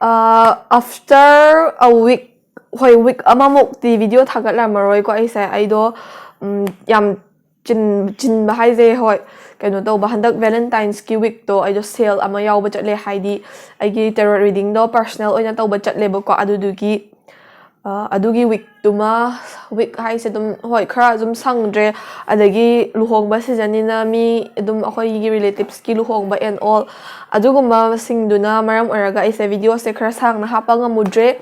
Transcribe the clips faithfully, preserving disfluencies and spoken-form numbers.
Ah, after a week, ꯍꯣꯏ, week ꯑꯃꯃꯨꯛꯇꯤ video ꯊꯥꯒꯠꯂꯝꯃꯔꯣꯏꯀꯣ ꯑꯩꯁꯦ꯫ ꯑꯩꯗꯣ, ꯎꯝ, ꯌꯥꯝ ꯆꯤꯟ-, ꯆꯤꯟꯕ ꯍꯥꯏꯁꯦ, ꯍꯣꯏ, ꯀꯩꯅꯣ ꯇꯧꯕ, ꯍꯟꯗꯛ Valentine's ꯀꯤ week ꯇꯣ ꯑꯩꯗꯣ sale ꯑꯃ ꯌꯥꯎꯕ ꯆꯠꯂꯦ, ꯍꯥꯏꯗꯤ ꯑꯩꯒꯤ tarot reading ꯗꯣ personal ꯑꯣꯏꯅ ꯇꯧꯕ ꯆꯠꯂꯦꯕꯀꯣ꯫ ꯑꯗꯨꯗꯨꯒꯤ, ꯑ, ꯑꯗꯨꯒꯤ week ꯇꯨꯃ, week ꯍꯥꯏꯁꯦ ꯑꯗꯨꯝ, ꯍꯣꯏ, ꯈꯔ ꯑꯗꯨꯝ ꯁꯪꯗ꯭ꯔꯦ꯫ ꯑꯗꯒꯤ ꯂꯨꯍꯣꯡꯕ season ꯅꯤꯅ ꯃꯤ ꯑꯗꯨꯝ ꯑꯩꯈꯣꯏꯒꯤ relatives ꯀꯤ ꯂꯨꯍꯣꯡꯕ and all, ꯑꯗꯨꯒꯨꯝꯕꯁꯤꯡꯗꯨꯅ ꯃꯔꯝ ꯑꯣꯏꯔꯒ ꯑꯩꯁꯦ video ꯁꯦ ꯈꯔ ꯁꯥꯡꯅ ꯍꯥꯞꯄ ꯉꯝꯃꯨꯗ꯭ꯔꯦ꯫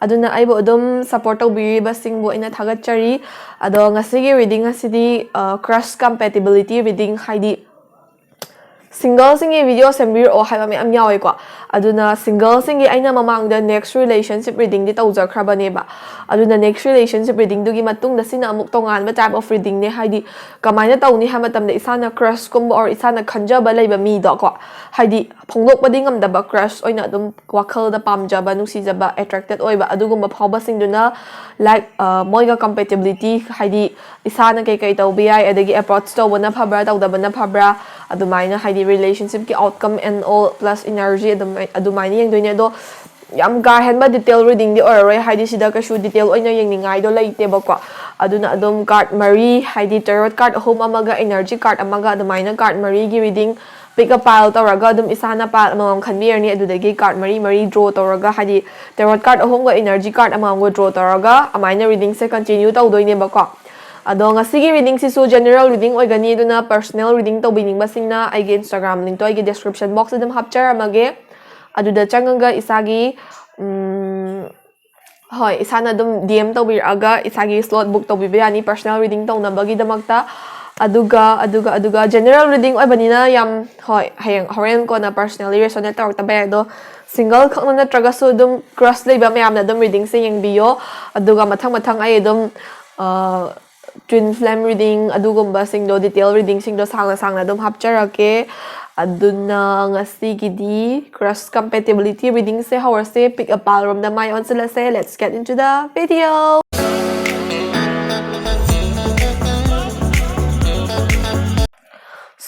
ꯑꯗꯨꯅ ꯑꯩꯕꯨ ꯑꯗꯨꯝ support ꯇꯧꯕꯤꯔꯤꯕꯁꯤꯡꯕꯨ ꯑꯩꯅ ꯊꯥꯒꯠꯆꯔꯤ꯫ ꯑꯗꯣ ꯉꯁꯤꯒꯤ reading ꯑꯁꯤꯗꯤ, ꯑ, crush compatibility reading, ꯍꯥꯏꯗꯤ single ꯁꯤꯡꯒꯤ video ꯁꯦꯝꯕꯤꯔꯛꯑꯣ ꯍꯥꯏꯕ ꯃꯌꯥꯝ ꯌꯥꯎꯋꯦꯀꯣ꯫ ꯑꯗꯨꯅ single ꯁꯤꯡꯒꯤ ꯑꯩꯅ ꯃꯃꯥꯡꯗ next relationship reading ꯗꯤ ꯇꯧꯖꯈ꯭ꯔꯕꯅꯦꯕ꯫ ꯑꯗꯨꯅ next relationship reading ꯗꯨꯒꯤ ꯃꯇꯨꯡꯗ ꯁꯤꯅ ꯑꯃꯨꯛ ꯇꯣꯉꯥꯟꯕ type of reading ꯅꯦ, ꯍꯥꯏꯗꯤ ꯀꯃꯥꯏꯅ ꯇꯧꯅꯤ ꯍꯥꯏꯕ ꯃꯇꯝꯗ ꯏꯁꯥꯅ crush ꯀꯨꯝꯕ or ꯏꯁꯥꯅ ꯈꯟꯖꯕ ꯂꯩꯕ ꯃꯤꯗꯣ ꯀꯣ, ꯍꯥꯏꯗꯤ ꯐꯣꯡꯗꯣꯛꯄꯗꯤ ꯉꯝꯗꯕ crush ꯑꯣꯏꯅ ꯑꯗꯨꯝ ꯋꯥꯈꯜꯗ ꯄꯥꯝꯖꯕ, ꯅꯨꯡꯁꯤꯖꯕ, attracted ꯑꯣꯏꯕ ꯑꯗꯨꯒꯨꯝꯕ ꯐꯥꯎꯕꯁꯤꯡꯗꯨꯅ, like, ꯑ, ꯃꯣꯏꯒ compatibility, ꯍꯥꯏꯗꯤ ꯏꯁꯥꯅ ꯀꯩꯀꯩ ꯇꯧꯕ ꯌꯥꯏ, ꯑꯗꯒꯤ approach ꯇꯧꯕꯅ ꯐꯕ꯭ꯔꯥ, ꯇꯧꯗꯕꯅ ꯐꯕ꯭ꯔꯥ, ꯑꯗꯨꯃꯥꯏꯅ, ꯍꯥꯏꯗꯤ relationship ꯀꯤ outcome and all plus energy ꯑꯗꯨꯃꯥꯏ-, ꯑꯗꯨꯃꯥꯏꯅ ꯌꯦꯡꯗꯣꯏꯅꯦ꯫ ꯑꯗꯣ ꯌꯥꯝ ꯀꯥ ꯍꯦꯟꯕ detail reading ꯗꯤ ꯑꯣꯏꯔꯔꯣꯏ, ꯍꯥꯏꯗꯤ ꯁꯤꯗ ꯀꯩꯁꯨ detail ꯑꯣꯏꯅ ꯌꯦꯡꯅꯤꯡꯉꯥꯏꯗꯣ ꯂꯩꯇꯦꯕꯀꯣ꯫ ꯑꯗꯨꯅ ꯑꯗꯨꯝ card ꯃꯔꯤ, ꯍꯥꯏꯗꯤ tarot card ꯑꯍꯨꯝ ꯑꯃꯒ energy card ꯑꯃꯒ, ꯑꯗꯨꯃꯥꯏꯅ card ꯃꯔꯤꯒꯤ reading pick a pile ꯇꯧꯔꯒ ꯑꯗꯨꯝ ꯏꯁꯥꯅ pile ꯑꯃꯃꯝ ꯈꯟꯕꯤꯔꯅꯤ꯫ ꯑꯗꯨꯗꯒꯤ card ꯃꯔꯤ ꯃꯔꯤ draw ꯇꯧꯔꯒ, ꯍꯥꯏꯗꯤ tarot card ꯑꯍꯨꯝꯒ energy card ꯑꯃꯃꯝꯒ draw ꯇꯧꯔꯒ ꯑꯗꯨꯃꯥꯏꯅ reading ꯁꯦ continue ꯇꯧꯗꯣꯏꯅꯦꯕꯀꯣ꯫ ꯑꯗꯣ ꯉꯁꯤꯒꯤ reading ꯁꯤꯁꯨ general reading ꯑꯣꯏꯒꯅꯤ, ꯑꯗꯨꯅ personal reading ꯇꯧꯕꯤꯅꯤꯡꯕꯁꯤꯡꯅ ꯑꯩꯒꯤ Instagram link ꯇꯣ ꯑꯩꯒꯤ description box ꯇ ꯑꯗꯨꯝ ꯍꯥꯞꯆꯔꯝꯃꯒꯦ꯫ ꯑꯗꯨꯗ ꯆꯪꯉꯒ ꯏꯁꯥꯒꯤ, ꯎꯝ, ꯍꯣꯏ, ꯏꯁꯥꯅ ꯑꯗꯨꯝ D M ꯇꯧꯕꯤꯔꯛꯑꯒ ꯏꯁꯥꯒꯤ slot book ꯇꯧꯕꯤꯕ ꯌꯥꯅꯤ personal reading ꯇꯧꯅꯕꯒꯤꯗꯃꯛꯇ꯫ ꯑꯗꯨꯒ, ꯑꯗꯨꯒ, ꯑꯗꯨꯒ general reading ꯑꯣꯏꯕꯅꯤꯅ ꯌꯥꯝ, ꯍꯣꯏ, ꯍꯌꯦꯡ ꯍꯣꯔꯦꯟ ꯀꯣꯟꯅ personally resonate ꯇꯧꯔꯛꯇꯕ ꯌꯥꯏ꯫ ꯑꯗꯣ single ꯈꯛꯅ ꯅꯠꯇ꯭ꯔꯒꯁꯨ ꯑꯗꯨꯝ crush ꯂꯩꯕ ꯃꯌꯥꯝꯅ ꯑꯗꯨꯝ reading ꯁꯦ ꯌꯦꯡꯕꯤꯌꯣ꯫ ꯑꯗꯨꯒ ꯃꯊꯪ ꯃꯊꯪ ꯑꯩ ꯑꯗꯨꯝ, ꯑ, twin flame reading ꯑꯗꯨꯒꯨꯝꯕꯁꯤꯡꯗꯣ, detail reading ꯁꯤꯡꯗꯣ ꯁꯥꯡꯅ ꯁꯥꯡꯅ ꯑꯗꯨꯝ ꯍꯥꯞꯆꯔꯛꯀꯦ꯫ ꯑꯗꯨꯅ ꯉꯁꯤꯒꯤꯗꯤ crush compatibility reading say ꯍꯧꯔꯁꯦ꯫ Pick a pile ꯔꯣꯝꯗ ꯃꯥꯏ ꯑꯣꯟꯁꯤꯜꯂꯁꯦ꯫ Let's get into the video.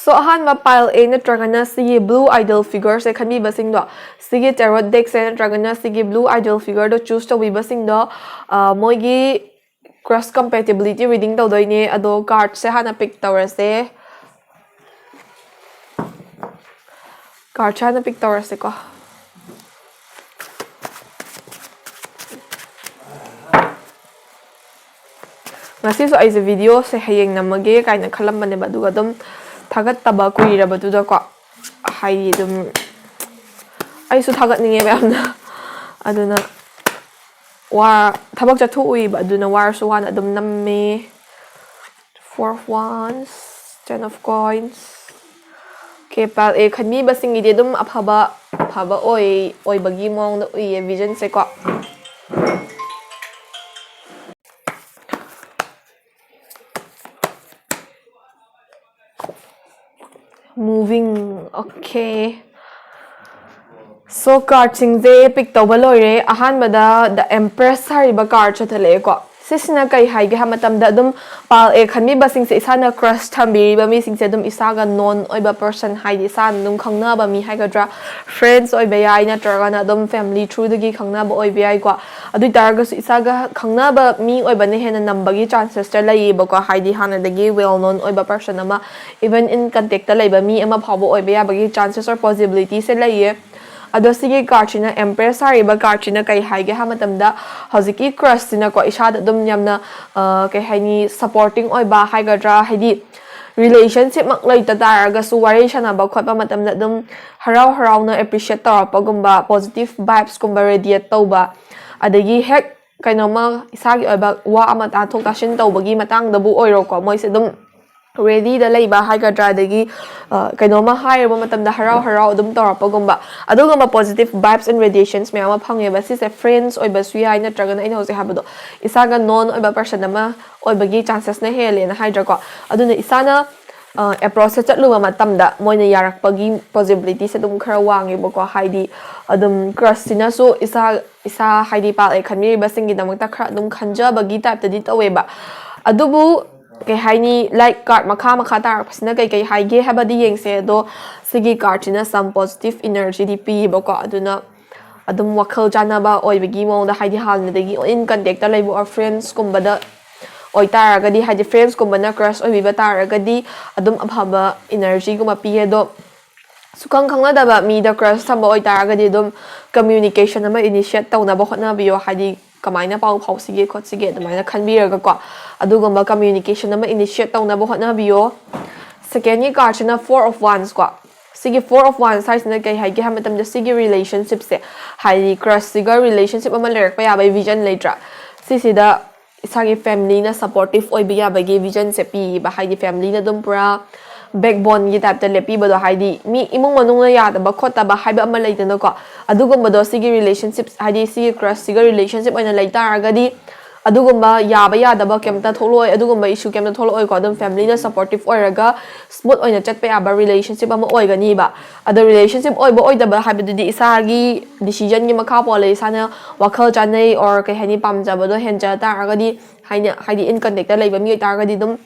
So ꯑꯍꯥꯟꯕ pile A ꯅꯠꯇ꯭ꯔꯒꯅ ꯁꯤꯒꯤ blue idol figure ꯁꯦ ꯈꯟꯕꯤꯕꯁꯤꯡꯗꯣ, ꯁꯤꯒꯤ tarot deck ꯁꯦ ꯅꯠꯇ꯭ꯔꯒꯅ ꯁꯤꯒꯤ blue idol figure ꯗꯣ choose ꯇꯧꯕꯤꯕꯁꯤꯡꯗꯣ, ꯑ, ꯃꯣꯏꯒꯤ crush compatibility reading ꯇꯧꯗꯣꯏꯅꯦ꯫ ꯑꯗꯣ card ꯁꯦ ꯍꯥꯟꯅ pick ꯇꯧꯔꯁꯦ꯫ Card ꯁꯦ ꯍꯥꯟꯅ pick ꯇꯧꯔꯁꯦꯀꯣ꯫ ꯉꯁꯤꯁꯨ ꯑꯩꯁꯦ video ꯁꯦ ꯍꯌꯦꯡ ꯅꯝꯃꯒꯦ ꯀꯥꯏꯅ ꯈꯜꯂꯝꯕꯅꯦꯕ, ꯑꯗꯨꯒ ꯑꯗꯨꯝ ꯊꯥꯒꯠꯇꯕ ꯀꯨꯏꯔꯕꯗꯨꯗꯀꯣ, ꯍꯥꯏꯗꯤ ꯑꯗꯨꯝ ꯑꯩꯁꯨ ꯊꯥꯒꯠꯅꯤꯡꯉꯦꯕ ꯌꯥꯝꯅ, ꯑꯗꯨꯅ ꯋꯥ-, ꯊꯕꯛ ꯆꯠꯊꯣꯛꯎꯏꯕ, ꯑꯗꯨꯅ ꯋꯥꯔꯁꯨ ꯋꯥꯅ ꯑꯗꯨꯝ ꯅꯝꯃꯦ꯫ Four of Wands, Ten of Coins꯫ Okay, pile A ꯈꯟꯕꯤꯕꯁꯤꯡꯒꯤꯗꯤ ꯑꯗꯨꯝ ꯑꯐꯕ, ꯑꯐꯕ ꯑꯣꯏ-, ꯑꯣꯏꯕꯒꯤ ꯃꯑꯣꯡꯗ ꯎꯏꯌꯦ vision ꯁꯦꯀꯣ꯫ Moving, okay꯫ So card ꯁꯤꯡꯁꯦ pick ꯇꯧꯕ ꯂꯣꯏꯔꯦ꯫ ꯑꯍꯥꯟꯕꯗ The Empress ꯍꯥꯏꯔꯤꯕ card ꯁꯦ ꯊꯣꯛꯂꯛꯑꯦꯀꯣ꯫ ꯁꯤꯁꯤꯅ ꯀꯩ ꯍꯥꯏꯒꯦ ꯍꯥꯏꯕ ꯃꯇꯝꯗ, ꯑꯗꯨꯝ pile A ꯈꯟꯕꯤꯕꯁꯤꯡꯁꯦ, ꯏꯁꯥꯅ crush ꯊꯝꯕꯤꯔꯤꯕ ꯃꯤꯁꯤꯡꯁꯦ ꯑꯗꯨꯝ ꯏꯁꯥꯒ known ꯑꯣꯏꯕ person, ꯍꯥꯏꯗꯤ ꯏꯁꯥꯅ ꯑꯗꯨꯝ ꯈꯪꯅꯕ ꯃꯤ ꯍꯥꯏꯒꯗ꯭ꯔꯥ, friends ꯑꯣꯏꯕ ꯌꯥꯏ, ꯅꯠꯇ꯭ꯔꯒꯅ ꯑꯗꯨꯝ family through ꯗꯒꯤ ꯈꯪꯅꯕ ꯑꯣꯏꯕ ꯌꯥꯏꯀꯣ꯫ ꯑꯗꯨ ꯑꯣꯏ ꯇꯥꯔꯒꯁꯨ ꯏꯁꯥꯒ ꯈꯪꯅꯕ ꯃꯤ ꯑꯣꯏꯕꯅ ꯍꯦꯟꯅ ꯅꯝꯕꯒꯤ chances ꯁꯦ ꯂꯩꯌꯦꯕꯀꯣ, ꯍꯥꯏꯗꯤ ꯍꯥꯟꯅꯗꯒꯤ well known ꯑꯣꯏꯕ person ꯑꯃ, even in contact ꯇ ꯂꯩꯕ ꯃꯤ ꯑꯃ ꯐꯥꯎꯕ ꯑꯣꯏꯕ ꯌꯥꯕꯒꯤ chances or possibility ꯁꯦ ꯂꯩꯌꯦ꯫ ꯑꯗꯣ ꯁꯤꯒꯤ card ꯁꯤꯅ, Empress ꯍꯥꯏꯔꯤꯕ card ꯁꯤꯅ ꯀꯩ ꯍꯥꯏꯒꯦ ꯍꯥꯏꯕ ꯃꯇꯝꯗ, ꯍꯧꯖꯤꯛꯀꯤ crush ꯁꯤꯅꯀꯣ ꯏꯁꯥꯗ ꯑꯗꯨꯝ ꯌꯥꯝꯅ, ꯑ, ꯀꯩ ꯍꯥꯏꯅꯤ, supporting ꯑꯣꯏꯕ ꯍꯥꯏꯒꯗ꯭ꯔꯥ, ꯍꯥꯏꯗꯤ relationship ꯃꯛ ꯂꯩꯇ ꯇꯥꯔꯒꯁꯨ ꯋꯥꯔꯤ ꯁꯥꯟꯅꯕ ꯈꯣꯠꯄ ꯃꯇꯝꯗ ꯑꯗꯨꯝ ꯍꯔꯥꯎ ꯍꯔꯥꯎꯅ appreciate ꯇꯧꯔꯛꯄꯒꯨꯝꯕ, positive vibes ꯀꯨꯝꯕ radiate ꯇꯧꯕ, ꯑꯗꯒꯤ ꯍꯦꯛ ꯀꯩꯅꯣꯝꯃ ꯏꯁꯥꯒꯤ ꯑꯣꯏꯕ ꯋꯥ ꯑꯃ ꯇꯥꯊꯣꯛ ꯇꯥꯁꯤꯟ ꯇꯧꯕꯒꯤ ꯃꯇꯥꯡꯗꯕꯨ ꯑꯣꯏꯔꯣꯀꯣ, ꯃꯣꯏꯁꯦ ꯑꯗꯨꯝ ready ꯗ ꯂꯩꯕ ꯍꯥꯏꯒꯗ꯭ꯔꯥ, ꯑꯗꯒꯤ, ꯑ, ꯀꯩꯅꯣꯝꯃ ꯍꯥꯏꯔꯨꯕ ꯃꯇꯝꯗ ꯍꯔꯥꯎ ꯍꯔꯥꯎ ꯑꯗꯨꯝ ꯇꯧꯔꯛꯄꯒꯨꯝꯕ, ꯑꯗꯨꯒꯨꯝꯕ positive vibes and radiations ꯃꯌꯥꯝ ꯑꯃ ꯐꯪꯉꯦꯕ꯫ ꯁꯤꯁꯦ friends ꯑꯣꯏꯕꯁꯨ ꯌꯥꯏ, ꯅꯠꯇ꯭ꯔꯒꯅ ꯑꯩꯅ ꯍꯧꯖꯤꯛ ꯍꯥꯏꯕꯗꯣ, ꯏꯁꯥꯒ known ꯑꯣꯏꯕ person ꯑꯃ ꯑꯣꯏꯕꯒꯤ chances ꯅ ꯍꯦꯜꯂꯦꯅ ꯍꯥꯏꯗ꯭ꯔꯥꯀꯣ꯫ ꯑꯗꯨꯅ ꯏꯁꯥꯅ, ꯑ, approach ꯁꯦ ꯆꯠꯂꯨꯕ ꯃꯇꯝꯗ ꯃꯣꯏꯅ ꯌꯥꯔꯛꯄꯒꯤ possibility ꯁꯦ ꯑꯗꯨꯝ ꯈꯔ ꯋꯥꯡꯉꯦꯕꯀꯣ꯫ ꯍꯥꯏꯗꯤ ꯑꯗꯨꯝ crush ꯁꯤꯅꯁꯨ ꯏꯁꯥ, ꯏꯁꯥ ꯍꯥꯏꯗꯤ pile A ꯈꯟꯕꯤꯔꯤꯕꯁꯤꯡꯒꯤꯗꯃꯛꯇ ꯈꯔ ꯑꯗꯨꯝ ꯈꯟꯖꯕꯒꯤ type ꯇꯗꯤ ꯇꯧꯋꯦꯕ꯫ ꯑꯗꯨꯕꯨ ꯀꯩ ꯍꯥꯏꯅꯤ, ꯂꯥꯏꯛ ꯀꯥꯔꯠ ꯃꯈꯥ ꯃꯈꯥ ꯇꯥꯔꯛꯄꯁꯤꯅ ꯀꯩꯀꯩ ꯍꯥꯏꯒꯦ ꯍꯥꯏꯕꯗꯤ ꯌꯦꯡꯁꯦ꯫ ꯑꯗꯣ ꯁꯤꯒꯤ ꯀꯥꯔꯠꯁꯤꯅ some positive energyꯗꯤ ꯄꯤꯌꯦꯕꯀꯣ꯫ ꯑꯗꯨꯅ ꯑꯗꯨꯝ ꯋꯥꯈꯜ ꯆꯥꯟꯅꯕ ꯑꯣꯏꯕꯒꯤ ꯃꯑꯣꯡꯗ, ꯍꯥꯏꯗꯤ ꯍꯥꯟꯅꯗꯒꯤ in contactꯇ ꯂꯩꯕ or friendsꯀꯨꯝꯕꯗ ꯑꯣꯏꯇꯥꯔꯒꯗꯤ, ꯍꯥꯏꯗꯤ friendsꯀꯨꯝꯕꯅ crush ꯑꯣꯏꯕꯤꯕ ꯇꯥꯔꯒꯗꯤ ꯑꯗꯨꯝ ꯑꯐꯕ energyꯒꯨꯝꯕ ꯄꯤꯌꯦ꯫ ꯑꯗꯣ ꯁꯨꯈꯪ ꯈꯪꯅꯗꯕ ꯃꯤꯗ crush ꯊꯝꯕ ꯑꯣꯏꯇꯥꯔꯒꯗꯤ ꯑꯗꯨꯝ communication ꯑꯃ initiate ꯇꯧꯅꯕ ꯍꯣꯠꯅꯕꯤꯌꯣ꯫ ꯍꯥꯏꯗꯤ ꯀꯃꯥꯏꯅ ꯄꯥꯎ ꯐꯥꯎꯁꯤꯒꯦ ꯈꯣꯠꯁꯤꯒꯦ ꯑꯗꯨꯃꯥꯏꯅ ꯈꯟꯕꯤꯔꯒꯀꯣ, ꯑꯗꯨꯒꯨꯝꯕ communication ꯑꯃ initiate ꯇꯧꯅꯕ ꯍꯣꯠꯅꯕꯤꯌꯣ꯫ Secondꯒꯤ cardꯁꯤꯅ Four of Wands ꯀꯣ꯫ ꯁꯤꯒꯤ Four of Wands ꯍꯥꯏꯁꯤꯅ ꯀꯩ ꯍꯥꯏꯒꯦ ꯍꯥꯏꯕ ꯃꯇꯝꯗ, ꯁꯤꯒꯤ relationshipꯁꯦ, ꯍꯥꯏꯗꯤ crushꯁꯤꯒ relationship ꯑꯃ ꯂꯩꯔꯛꯄ ꯌꯥꯕꯒꯤ vision ꯂꯩꯇ꯭ꯔꯥ? ꯁꯤꯁꯤꯗ ꯏꯁꯥꯒꯤ familyꯅ supportive ꯑꯣꯏꯕ ꯌꯥꯕꯒꯤ visionꯁꯦ ꯄꯤꯌꯦꯕ꯫ ꯍꯥꯏꯗꯤ familyꯅ ꯑꯗꯨꯝ ꯄꯨꯔꯥ backboneꯒꯤ typeꯇ ꯂꯦꯞꯄꯤꯕꯗꯣ, ꯍꯥꯏꯗꯤ ꯃꯤ ꯏꯃꯨꯡ ꯃꯅꯨꯡꯅ ꯌꯥꯗꯕ ꯈꯣꯠꯇꯕ ꯍꯥꯏꯕ ꯑꯃ ꯂꯩꯗꯅꯀꯣ, ꯑꯗꯨꯒꯨꯝꯕꯗꯣ ꯁꯤꯒꯤ relationship, ꯍꯥꯏꯗꯤ ꯁꯤꯒꯤ crushꯁꯤꯒ relationship ꯑꯣꯏꯅ ꯂꯩ ꯇꯥꯔꯒꯗꯤ ꯑꯗꯨꯒꯨꯝꯕ ꯌꯥꯕ ꯌꯥꯗꯕ ꯀꯩꯝꯇ ꯊꯣꯛꯂꯛꯑꯣꯏ, ꯑꯗꯨꯒꯨꯝꯕ issue ꯀꯩꯝꯇ ꯊꯣꯛꯂꯛꯑꯣꯏꯀꯣ꯫ ꯑꯗꯨꯝ familyꯅ supportive ꯑꯣꯏꯔꯒ smooth ꯑꯣꯏꯅ ꯆꯠꯄ ꯌꯥꯕ relationship ꯑꯃ ꯑꯣꯏꯒꯅꯤꯕ꯫ ꯑꯗꯣ relationship ꯑꯣꯏꯕ ꯑꯣꯏꯗꯕ ꯍꯥꯏꯕꯗꯨꯗꯤ ꯏꯁꯥꯒꯤ decisionꯒꯤ ꯃꯈꯥ ꯄꯣꯜꯂꯦ, ꯏꯁꯥꯅ ꯋꯥꯈꯜ ꯆꯥꯅꯩ or ꯀꯩ ꯍꯥꯏꯅꯤ, ꯄꯥꯝꯖꯕꯗꯣ ꯍꯦꯟꯖ ꯇꯥꯔꯒꯗꯤ, ꯍꯥꯏꯅ, ꯍꯥꯏꯗꯤ in contactꯇ ꯂꯩꯕ ꯃꯤ ꯑꯣꯏꯇꯥꯔꯒꯗꯤ ꯑꯗꯨꯝ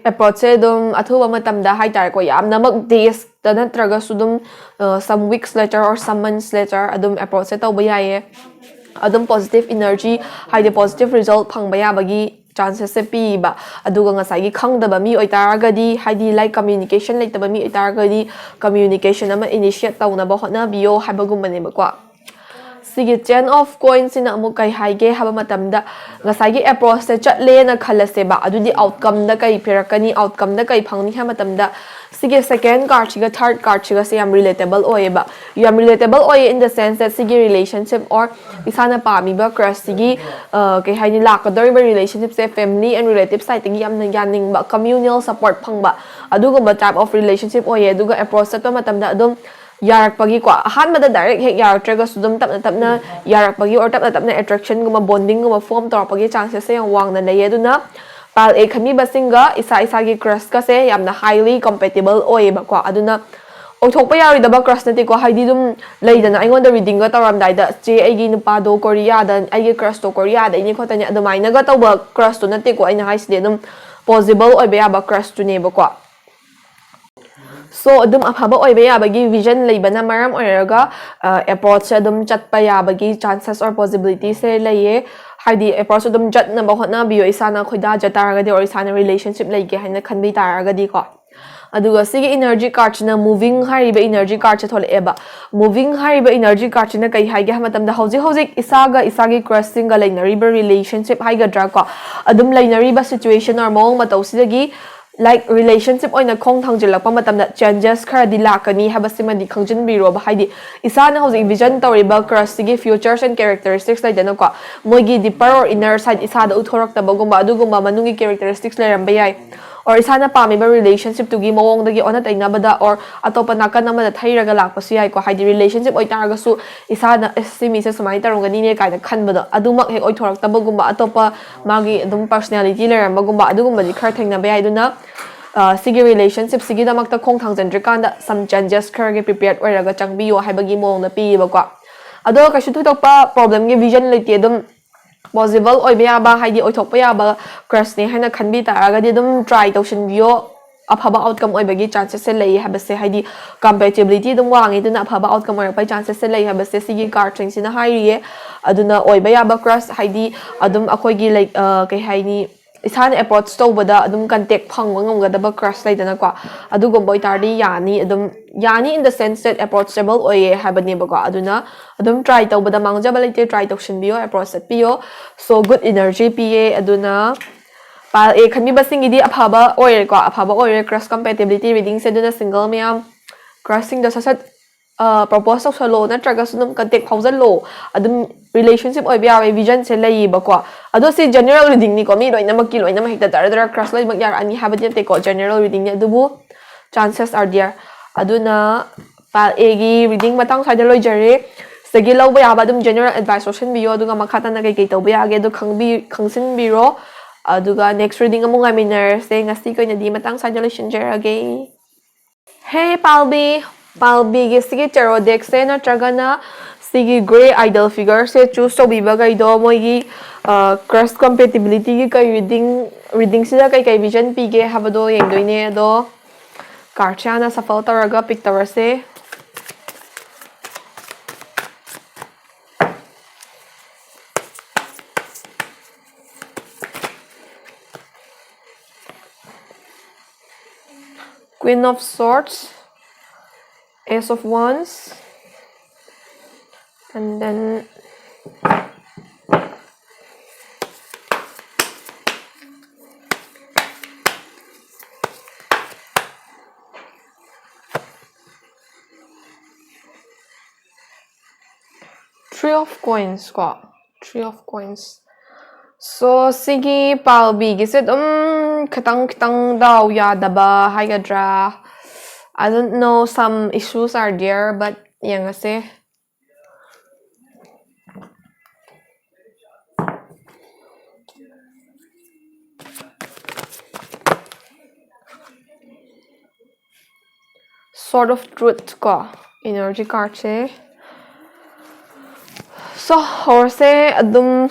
approachꯁꯦ ꯑꯗꯨꯝ ꯑꯊꯨꯕ ꯃꯇꯝꯗ ꯍꯥꯏꯇꯥꯔꯦꯀꯣ, ꯌꯥꯝꯅꯃꯛ daysꯇ ꯅꯠꯇ꯭ꯔꯒꯁꯨ ꯑꯗꯨꯝ some weeks later or some months later ꯑꯗꯨꯝ approachꯁꯦ ꯇꯧꯕ ꯌꯥꯏꯌꯦ꯫ ꯑꯗꯨꯝ positive energy, ꯍꯥꯏꯗꯤ positive result ꯐꯪꯕ ꯌꯥꯕꯒꯤ chancesꯁꯦ ꯄꯤꯕ꯫ ꯑꯗꯨꯒ ꯉꯁꯥꯏꯒꯤ ꯈꯪꯗꯕ ꯃꯤ ꯑꯣꯏꯇꯥꯔꯒꯗꯤ, ꯍꯥꯏꯗꯤ ꯂꯥꯏꯛ communication ꯂꯩꯇꯕ ꯃꯤ ꯑꯣꯏꯇꯥꯔꯒꯗꯤ communication ꯑꯃ initiate ꯇꯧꯅꯕ ꯍꯣꯠꯅꯕꯤꯌꯣ ꯍꯥꯏꯕꯒꯨꯝꯕꯅꯦꯕꯀꯣ꯫ ꯁꯤꯒꯤ Ten of Coinsꯁꯤꯅ ꯑꯃꯨꯛ ꯀꯩ ꯍꯥꯏꯒꯦ ꯍꯥꯏꯕ ꯃꯇꯝꯗ, ꯉꯁꯥꯏꯒꯤ approachꯁꯦ ꯆꯠꯂꯦꯅ ꯈꯜꯂꯁꯦꯕ, ꯑꯗꯨꯗꯤ outcomeꯗ ꯀꯩ ꯄꯤꯔꯛꯀꯅꯤ, outcomeꯗ ꯀꯩ ꯐꯪꯅꯤ ꯍꯥꯏꯕ ꯃꯇꯝꯗ, ꯁꯤꯒꯤ second cardꯁꯤꯒ third cardꯁꯤꯒꯁꯦ ꯌꯥꯝ relatable ꯑꯣꯏꯌꯦꯕ꯫ ꯌꯥꯝ relatable ꯑꯣꯏꯌꯦ in the sense that ꯁꯤꯒꯤ relationship or ꯏꯁꯥꯅ ꯄꯥꯝꯃꯤꯕ crushꯁꯤꯒꯤ, ꯑ, ꯀꯩ ꯍꯥꯏꯅꯤ, ꯂꯥꯛꯀꯗꯧꯔꯤꯕ relationshipꯁꯦ family and relative sideꯇꯒꯤ ꯌꯥꯝꯅ ꯌꯥꯅꯤꯡꯕ, communal support ꯐꯪꯕ, ꯑꯗꯨꯒꯨꯝꯕ type of relationship ꯑꯣꯏꯌꯦ꯫ ꯑꯗꯨꯒ approach ꯆꯠꯄ ꯃꯇꯝꯗ ꯑꯗꯨꯝ ꯌꯥꯔꯛꯄꯒꯤꯀꯣ, ꯑꯍꯥꯟꯕꯗ direct ꯍꯦꯛ ꯌꯥꯔꯛꯇ꯭ꯔꯒꯁꯨ ꯑꯗꯨꯝ ꯇꯞꯅ ꯇꯞꯅ ꯌꯥꯔꯛꯄꯒꯤ or ꯇꯞꯅ ꯇꯞꯅ attractionꯒꯨꯝꯕ bondingꯒꯨꯝꯕ form ꯇꯧꯔꯛꯄꯒꯤ chancesꯁꯦ ꯌꯥꯝ ꯋꯥꯡꯅ ꯂꯩꯌꯦ꯫ ꯑꯗꯨꯅ pile A ꯈꯟꯕꯤꯕꯁꯤꯡꯒ ꯏꯁꯥ ꯏꯁꯥꯒꯤ crushꯀꯁꯦ ꯌꯥꯝꯅ highly compatible ꯑꯣꯏꯌꯦꯕꯀꯣ꯫ ꯑꯗꯨꯅ ꯑꯣꯏꯊꯣꯛꯄ ꯌꯥꯔꯣꯏꯗꯕ crush ꯅꯠꯇꯦꯀꯣ, ꯍꯥꯏꯗꯤ ꯑꯗꯨꯝ ꯂꯩꯗꯅ, ꯑꯩꯉꯣꯟꯗ readingꯒ ꯇꯧꯔꯝꯗꯥꯏꯗ, "ꯆꯦ, ꯑꯩꯒꯤ ꯅꯨꯄꯥꯗꯣ ꯀꯣꯔꯤꯌꯥꯗ, ꯑꯩꯒꯤ crushꯇꯣ ꯀꯣꯔꯤꯌꯥꯗꯩꯅꯦ ꯈꯣꯠꯇꯅꯦ" ꯑꯗꯨꯃꯥꯏꯅꯒ ꯇꯧꯕ crushꯇꯣ ꯅꯠꯇꯦꯀꯣ ꯑꯩꯅ ꯍꯥꯏꯁꯤꯗꯤ꯫ ꯑꯗꯨꯝ possible ꯑꯣꯏꯕ ꯌꯥꯕ crushꯇꯨꯅꯦꯕꯀꯣ꯫ So ꯑꯗꯨꯝ ꯑꯐꯕ ꯑꯣꯏꯕ ꯌꯥꯕꯒꯤ vision ꯂꯩꯕꯅ ꯃꯔꯝ ꯑꯣꯏꯔꯒ approachꯁꯦ ꯑꯗꯨꯝ ꯆꯠꯄ ꯌꯥꯕꯒꯤ chances or possibilityꯁꯦ ꯂꯩꯌꯦ꯫ ꯍꯥꯏꯗꯤ approach ꯑꯗꯨꯝ ꯆꯠꯅꯕ ꯍꯣꯠꯅꯕꯤꯌꯣ, ꯏꯁꯥꯅ ꯈꯣꯏꯗꯥꯖ ꯇꯥꯔꯒꯗꯤ or ꯏꯁꯥꯅ relationship ꯂꯩꯒꯦ ꯍꯥꯏꯅ ꯈꯟꯕꯤ ꯇꯥꯔꯒꯗꯤꯀꯣ꯫ ꯑꯗꯨꯒ ꯁꯤꯒꯤ energy cardꯁꯤꯅ moving ꯍꯥꯏꯔꯤꯕ energy cardꯁꯦ ꯊꯣꯛꯂꯛꯑꯦꯕ꯫ Moving ꯍꯥꯏꯔꯤꯕ energy cardꯁꯤꯅ ꯀꯩ ꯍꯥꯏꯒꯦ ꯍꯥꯏꯕ ꯃꯇꯝꯗ, ꯍꯧꯖꯤꯛ ꯍꯧꯖꯤꯛ ꯏꯁꯥꯒ ꯏꯁꯥꯒꯤ crushꯁꯤꯡꯒ ꯂꯩꯅꯔꯤꯕ relationship ꯍꯥꯏꯒꯗ꯭ꯔꯥ ꯀꯣ, ꯑꯗꯨꯝ ꯂꯩꯅꯔꯤꯕ situation or ꯃꯑꯣꯡ ꯃꯇꯧꯁꯤꯗꯒꯤ like relationship ꯑꯣꯏꯅ ꯈꯣꯡ ꯊꯥꯡꯖꯤꯜꯂꯛꯄ ꯃꯇꯝꯗ changes ꯈꯔꯗꯤ ꯂꯥꯛꯀꯅꯤ ꯍꯥꯏꯕꯁꯤꯃꯗꯤ ꯈꯪꯖꯤꯟꯕꯤꯔꯣꯕ꯫ ꯍꯥꯏꯗꯤ ꯏꯁꯥꯅ ꯍꯧꯖꯤꯛ vision ꯇꯧꯔꯤꯕ crushꯁꯤꯒꯤ features and characteristics ꯂꯩꯗꯅꯀꯣ, ꯃꯣꯏꯒꯤ deeper or inner side ꯏꯁꯥꯗ ꯎꯠꯊꯣꯔꯛꯇꯕꯒꯨꯝꯕ ꯑꯗꯨꯒꯨꯝꯕ ꯃꯅꯨꯡꯒꯤ characteristics ꯂꯩꯔꯝꯕ ꯌꯥꯏ꯫ Or ꯏꯁꯥꯅ ꯄꯥꯝꯃꯤꯕ relationshipꯇꯨꯒꯤ ꯃꯑꯣꯡꯗꯒꯤ ꯑꯣꯟꯅ ꯇꯩꯅꯕꯗ or ꯑꯇꯣꯞꯄ ꯅꯥꯀꯟ ꯑꯃꯗ ꯊꯩꯔꯒ ꯂꯥꯛꯄꯁꯨ ꯌꯥꯏꯀꯣ꯫ ꯍꯥꯏꯗꯤ relationship ꯑꯣꯏꯇꯥꯔꯒꯁꯨ ꯏꯁꯥꯅ "ꯑꯦꯁ, ꯁꯤ ꯃꯤꯁꯦ ꯁꯨꯃꯥꯏꯅ ꯇꯧꯔꯝꯒꯅꯤꯅꯦ" ꯀꯥꯏꯅ ꯈꯟꯕꯗꯣ ꯑꯗꯨꯃꯛ ꯍꯦꯛ ꯑꯣꯏꯊꯣꯔꯛꯇꯕꯒꯨꯝꯕ, ꯑꯇꯣꯞꯄ ꯃꯥꯒꯤ ꯑꯗꯨꯝ personality ꯂꯩꯔꯝꯕꯒꯨꯝꯕ ꯑꯗꯨꯒꯨꯝꯕꯗꯤ ꯈꯔ ꯊꯦꯡꯅꯕ ꯌꯥꯏ꯫ ꯑꯗꯨꯅ ꯁꯤꯒꯤ relationshipꯁꯤꯒꯤꯗꯃꯛꯇ ꯈꯣꯡ ꯊꯥꯡꯖꯤꯟꯗ꯭ꯔꯤꯀꯥꯟꯗ some changes ꯈꯔꯒꯤ prepared ꯑꯣꯏꯔꯒ ꯆꯪꯕꯤꯌꯣ ꯍꯥꯏꯕꯒꯤ ꯃꯑꯣꯡꯗ ꯄꯤꯌꯦꯕꯀꯣ꯫ ꯑꯗꯣ ꯀꯩꯁꯨ ꯊꯣꯏꯗꯣꯛꯄ problemꯒꯤ vision ꯂꯩꯇꯦ꯫ ꯑꯗꯨꯝ possible ꯑꯣꯏꯕ ꯌꯥꯕ, ꯍꯥꯏꯗꯤ ꯑꯣꯏꯊꯣꯛꯄ ꯌꯥꯕ crushꯅꯦ ꯍꯥꯏꯅ ꯈꯟꯕꯤ ꯇꯥꯔꯒꯗꯤ ꯑꯗꯨꯝ try ꯇꯧꯁꯤꯟꯕꯤꯌꯣ꯫ ꯑꯐꯕ outcome ꯑꯣꯏꯕꯒꯤ chances ꯂꯩꯌꯦ ꯍꯥꯏꯕꯁꯦ, ꯍꯥꯏꯗꯤ compatibility ꯑꯗꯨꯝ ꯋꯥꯡꯉꯦ, ꯑꯗꯨꯅ ꯑꯐꯕ outcome ꯑꯣꯏꯔꯛꯄꯒꯤ chances ꯂꯩ ꯍꯥꯏꯕꯁꯦ ꯁꯤꯒꯤ cardꯁꯤꯡꯁꯤꯅ ꯍꯥꯏꯔꯤꯌꯦ꯫ ꯑꯗꯨꯅ ꯑꯣꯏꯕ ꯌꯥꯕ crush, ꯍꯥꯏꯗꯤ ꯑꯗꯨꯝ ꯑꯩꯈꯣꯏꯒꯤ like ꯀꯩ ꯍꯥꯏꯅꯤ, ꯏꯁꯥꯅ approach ꯇꯧꯕꯗ ꯑꯗꯨꯝ contact ꯐꯪꯕ ꯉꯝꯒꯗꯕ crush ꯂꯩꯗꯅꯀꯣ, ꯑꯗꯨꯒꯨꯝꯕ ꯑꯣꯏꯇꯥꯔꯗꯤ ꯌꯥꯅꯤ꯫ ꯑꯗꯨꯝ ꯌꯥꯅꯤ in the sense that approachable ꯑꯣꯏꯌꯦ ꯍꯥꯏꯕꯅꯦꯕꯀꯣ꯫ ꯑꯗꯨꯅ ꯑꯗꯨꯝ try ꯇꯧꯕꯗ ꯃꯥꯡꯖꯕ ꯂꯩꯇꯦ, try ꯇꯧꯁꯤꯟꯕꯤꯌꯣ, approach ꯆꯠꯄꯤꯌꯣ꯫ So good energy ꯄꯤꯌꯦ꯫ ꯑꯗꯨꯅ pile A ꯈꯟꯕꯤꯕꯁꯤꯡꯒꯤꯗꯤ ꯑꯐꯕ ꯑꯣꯏꯔꯦꯀꯣ, ꯑꯐꯕ ꯑꯣꯏꯔꯦ crush compatibility readingꯁꯦ꯫ ꯑꯗꯨꯅ single ꯃꯌꯥꯝ crushꯁꯤꯡꯗꯣ ꯁꯠ ꯁꯠ propose ꯇꯧꯁꯜꯂꯣ, ꯅꯠꯇ꯭ꯔꯒꯁꯨ ꯑꯗꯨꯝ contact ꯐꯥꯎꯖꯜꯂꯣ꯫ ꯑꯗꯨꯝ relationship ꯑꯣꯏꯕ ꯌꯥꯕꯒꯤ visionꯁꯦ ꯂꯩꯌꯦꯕꯀꯣ꯫ ꯑꯗꯣ ꯁꯤ general readingꯅꯤꯀꯣ, ꯃꯤ ꯂꯣꯏꯅꯃꯛꯀꯤ ꯂꯣꯏꯅꯃꯛ ꯍꯦꯛꯇ ꯖꯔ ꯖꯔ crush ꯂꯣꯏꯅꯃꯛ ꯌꯥꯔꯛꯑꯅꯤ ꯍꯥꯏꯕꯗꯤ ꯅꯠꯇꯦꯀꯣ, general readingꯅꯤ꯫ ꯑꯗꯨꯕꯨ chances are there꯫ ꯑꯗꯨꯅ pile Aꯒꯤ reading ꯃꯇꯥꯡ ꯁ꯭ꯋꯥꯏꯗ ꯂꯣꯏꯖꯔꯦ꯫ ꯁꯤꯗꯒꯤ ꯂꯧꯕ ꯌꯥꯕ ꯑꯗꯨꯝ general advice ꯂꯧꯁꯤꯟꯕꯤꯌꯣ, ꯑꯗꯨꯒ ꯃꯈꯥ ꯇꯥꯅ ꯀꯩꯀꯩ ꯇꯧꯕ ꯌꯥꯒꯦ ꯑꯗꯨ ꯈꯪꯕꯤ-, ꯈꯪꯁꯤꯟꯕꯤꯔꯣ꯫ ꯑꯗꯨꯒ next reading ꯑꯃꯨꯛ ꯉꯥꯏꯃꯤꯟꯅꯔꯁꯦ꯫ ꯉꯁꯤꯒꯤ ꯑꯣꯏꯅꯗꯤ ꯃꯇꯥꯡ ꯁ꯭ꯋꯥꯏꯗ ꯂꯣꯏꯁꯤꯟꯖꯔꯒꯦ꯫ Hey ꯄꯥꯜꯕꯤ, ꯄꯥꯜꯕꯤꯒꯤ ꯁꯤꯒꯤ tarot deckꯁꯦ ꯅꯠꯇ꯭ꯔꯒꯅ ꯁꯤꯒꯤ grey idol figureꯁꯦ choose ꯇꯧꯕꯤꯕꯈꯩꯗꯣ ꯃꯣꯏꯒꯤ crush compatibilityꯒꯤ ꯀꯩ reading ꯔꯤꯗꯤꯡꯁꯤꯗ ꯀꯩꯀꯩ ꯚꯤꯖꯟ ꯄꯤꯒꯦ ꯍꯥꯏꯕꯗꯣ ꯌꯦꯡꯗꯣꯏꯅꯦ꯫ ꯑꯗꯣ ꯀꯥꯔꯠꯁꯦ ꯍꯥꯟꯅ ꯁꯐꯜ ꯇꯧꯔꯒ ꯄꯤꯛ ꯇꯧꯔꯁꯦ꯫ Queen of Swords, Ace of Wands, and then Three of Coins ꯀꯣ, Three of Coins꯫ So ꯁꯤꯒꯤ ꯄꯥꯜꯕꯤꯒꯤꯁꯦ ꯑꯗꯨꯝ ꯈꯤꯇꯪ ꯈꯤꯇꯪ ꯗꯥꯎ ꯌꯥꯗꯕ ꯍꯥꯏꯒꯗ꯭ꯔꯥ, I don't know, some issues are there, but ꯌꯦꯡꯉꯁꯦ꯫ Sword of Truth ꯀꯣ, energy cardꯁꯦ꯫ So ꯍꯧꯔꯁꯦ ꯑꯗꯨꯝ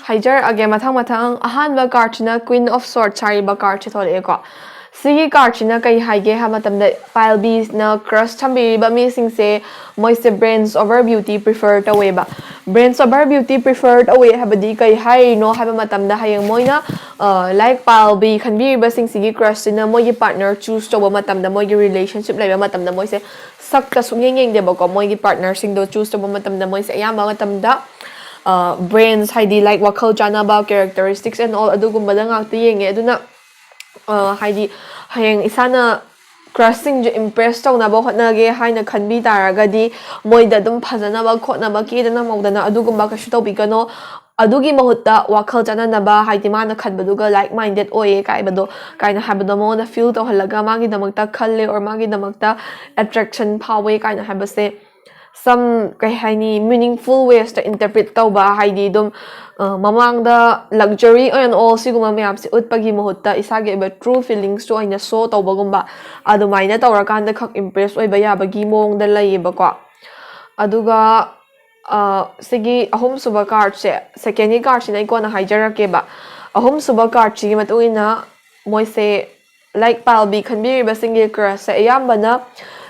ꯍꯥꯏꯖꯔꯛꯑꯒꯦ ꯃꯊꯪ ꯃꯊꯪ꯫ ꯑꯍꯥꯟꯕ ꯀꯥꯔꯠꯁꯤꯅ Queen of Swords ꯍꯥꯏꯔꯤꯕ ꯀꯥꯔꯠꯁꯦ ꯊꯣꯛꯂꯛꯑꯦꯀꯣ꯫ ꯁꯤꯒꯤ ꯀꯥꯔꯠꯁꯤꯅ ꯀꯩ ꯍꯥꯏꯒꯦ ꯍꯥꯏꯕ ꯃꯇꯝꯗ, ꯄꯥꯏꯜꯕꯤꯁꯅ ꯀ꯭ꯔꯁ ꯊꯝꯕꯤꯔꯤꯕ ꯃꯤꯁꯤꯡꯁꯦ ꯃꯣꯏꯁꯦ brains over beauty prefer ꯇꯧꯋꯦꯕ꯫ Brains over beauty prefer ꯇꯧꯋꯦ ꯍꯥꯏꯕꯗꯤ ꯀꯩ ꯍꯥꯏꯔꯤꯅꯣ ꯍꯥꯏꯕ ꯃꯇꯝꯗ, ꯍꯌꯦꯡ ꯃꯣꯏꯅ ꯂꯥꯏꯛ ꯄꯥꯜꯕꯤ ꯈꯟꯕꯤꯔꯤꯕꯁꯤꯡꯁꯤꯒꯤ ꯀ꯭ꯔꯁꯁꯤꯅ ꯃꯣꯏꯒꯤ ꯄꯥꯔꯠꯅꯔ ꯆꯨꯁ ꯇꯧꯕ ꯃꯇꯝꯗ, ꯃꯣꯏꯒꯤ ꯔꯤꯂꯦꯁꯟꯁꯤꯞ ꯂꯩꯕ ꯃꯇꯝꯗ ꯃꯣꯏꯁꯦ ꯁꯛꯇ ꯁꯨꯡꯌꯦꯡ ꯌꯦꯡꯗꯦꯕꯀꯣ꯫ ꯃꯣꯏꯒꯤ ꯄꯥꯔꯠꯅꯔꯁꯤꯡꯗꯣ ꯆꯨꯁ ꯇꯧꯕ ꯃꯇꯝꯗ ꯃꯣꯏꯁꯦ ꯑꯌꯥꯝꯕ ꯃꯇꯝꯗ brains, ꯍꯥꯏꯗꯤ ꯂꯥꯏꯛ ꯋꯥꯈꯜ ꯆꯥꯟꯅꯕ, characteristics and all, ꯑꯗꯨꯒꯨꯝꯕꯗ ꯉꯥꯛꯇ ꯌꯦꯡꯉꯦ꯫ ꯑꯗꯨꯅ ꯍꯥꯏꯗꯤ ꯍꯌꯦꯡ ꯏꯁꯥꯅ ꯀ꯭ꯔꯁꯁꯤꯡꯁꯦ ꯏꯝꯄ꯭ꯔꯦꯁ ꯇꯧꯅꯕ ꯍꯣꯠꯅꯒꯦ ꯍꯥꯏꯅ ꯈꯟꯕꯤ ꯇꯥꯔꯒꯗꯤ, ꯃꯣꯏꯗ ꯑꯗꯨꯝ ꯐꯖꯅꯕ ꯈꯣꯠꯅꯕ, ꯀꯦꯗꯅ ꯃꯧꯗꯅ ꯑꯗꯨꯒꯨꯝꯕ ꯀꯩꯁꯨ ꯇꯧꯕꯤꯒꯅꯣ꯫ ꯑꯗꯨꯒꯤ ꯃꯍꯨꯠꯇ ꯋꯥꯈꯜ ꯆꯥꯟꯅꯅꯕ, ꯍꯥꯏꯗꯤ ꯃꯥꯅ ꯈꯟꯕꯗꯨꯒ like minded ꯑꯣꯏꯌꯦ ꯀꯥꯏꯕꯗꯣ, ꯀꯥꯏꯅ ꯍꯥꯏꯕꯗꯣ ꯃꯉꯣꯟꯗ ꯐꯤꯜ ꯇꯧꯍꯜꯂꯒ ꯃꯥꯒꯤꯗꯃꯛꯇ ꯈꯜꯂꯦ or ꯃꯥꯒꯤꯗꯃꯛꯇ ꯑꯦꯇ꯭ꯔꯦꯛꯁꯟ ꯐꯥꯎꯋꯦ ꯀꯥꯏꯅ ꯍꯥꯏꯕꯁꯦ some, ꯀꯩ ꯍꯥꯏꯅꯤ, meaningful waysꯇ interpret ꯇꯧꯕ, ꯍꯥꯏꯗꯤ ꯑꯗꯨꯝ ꯃꯃꯥꯡꯗ luxury and all ꯁꯤꯒꯨꯝꯕ ꯃꯌꯥꯝꯁꯦ ꯎꯠꯄꯒꯤ ꯃꯍꯨꯠꯇ ꯏꯁꯥꯒꯤ ꯑꯣꯏꯕ true feelingsꯇꯣ ꯑꯣꯏꯅ ꯁꯣ ꯇꯧꯕꯒꯨꯝꯕ, ꯑꯗꯨꯃꯥꯏꯅ ꯇꯧꯔꯀꯥꯟꯗ ꯈꯛ ꯏꯝꯄ꯭ꯔꯦꯁ ꯑꯣꯏꯕ ꯌꯥꯕꯒꯤ ꯃꯑꯣꯡꯗ ꯂꯩꯌꯦꯕꯀꯣ꯫ ꯑꯗꯨꯒ ꯁꯤꯒꯤ ꯑꯍꯨꯝꯁꯨꯕ ꯀꯥꯔꯠꯁꯦ, ꯁꯦꯀꯦꯟꯒꯤ ꯀꯥꯔꯠꯁꯤꯅ ꯑꯩ ꯀꯣꯟꯅ ꯍꯥꯏꯖꯔꯛꯀꯦꯕ꯫ ꯑꯍꯨꯝꯁꯨꯕ cardꯁꯤꯒꯤ ꯃꯇꯨꯡ ꯏꯟꯅ ꯃꯣꯏꯁꯦ, like, ꯄꯥꯜꯕꯤ ꯈꯟꯕꯤꯔꯤꯕꯁꯤꯡꯒꯤ crushꯁꯦ ꯑꯌꯥꯝꯕꯅ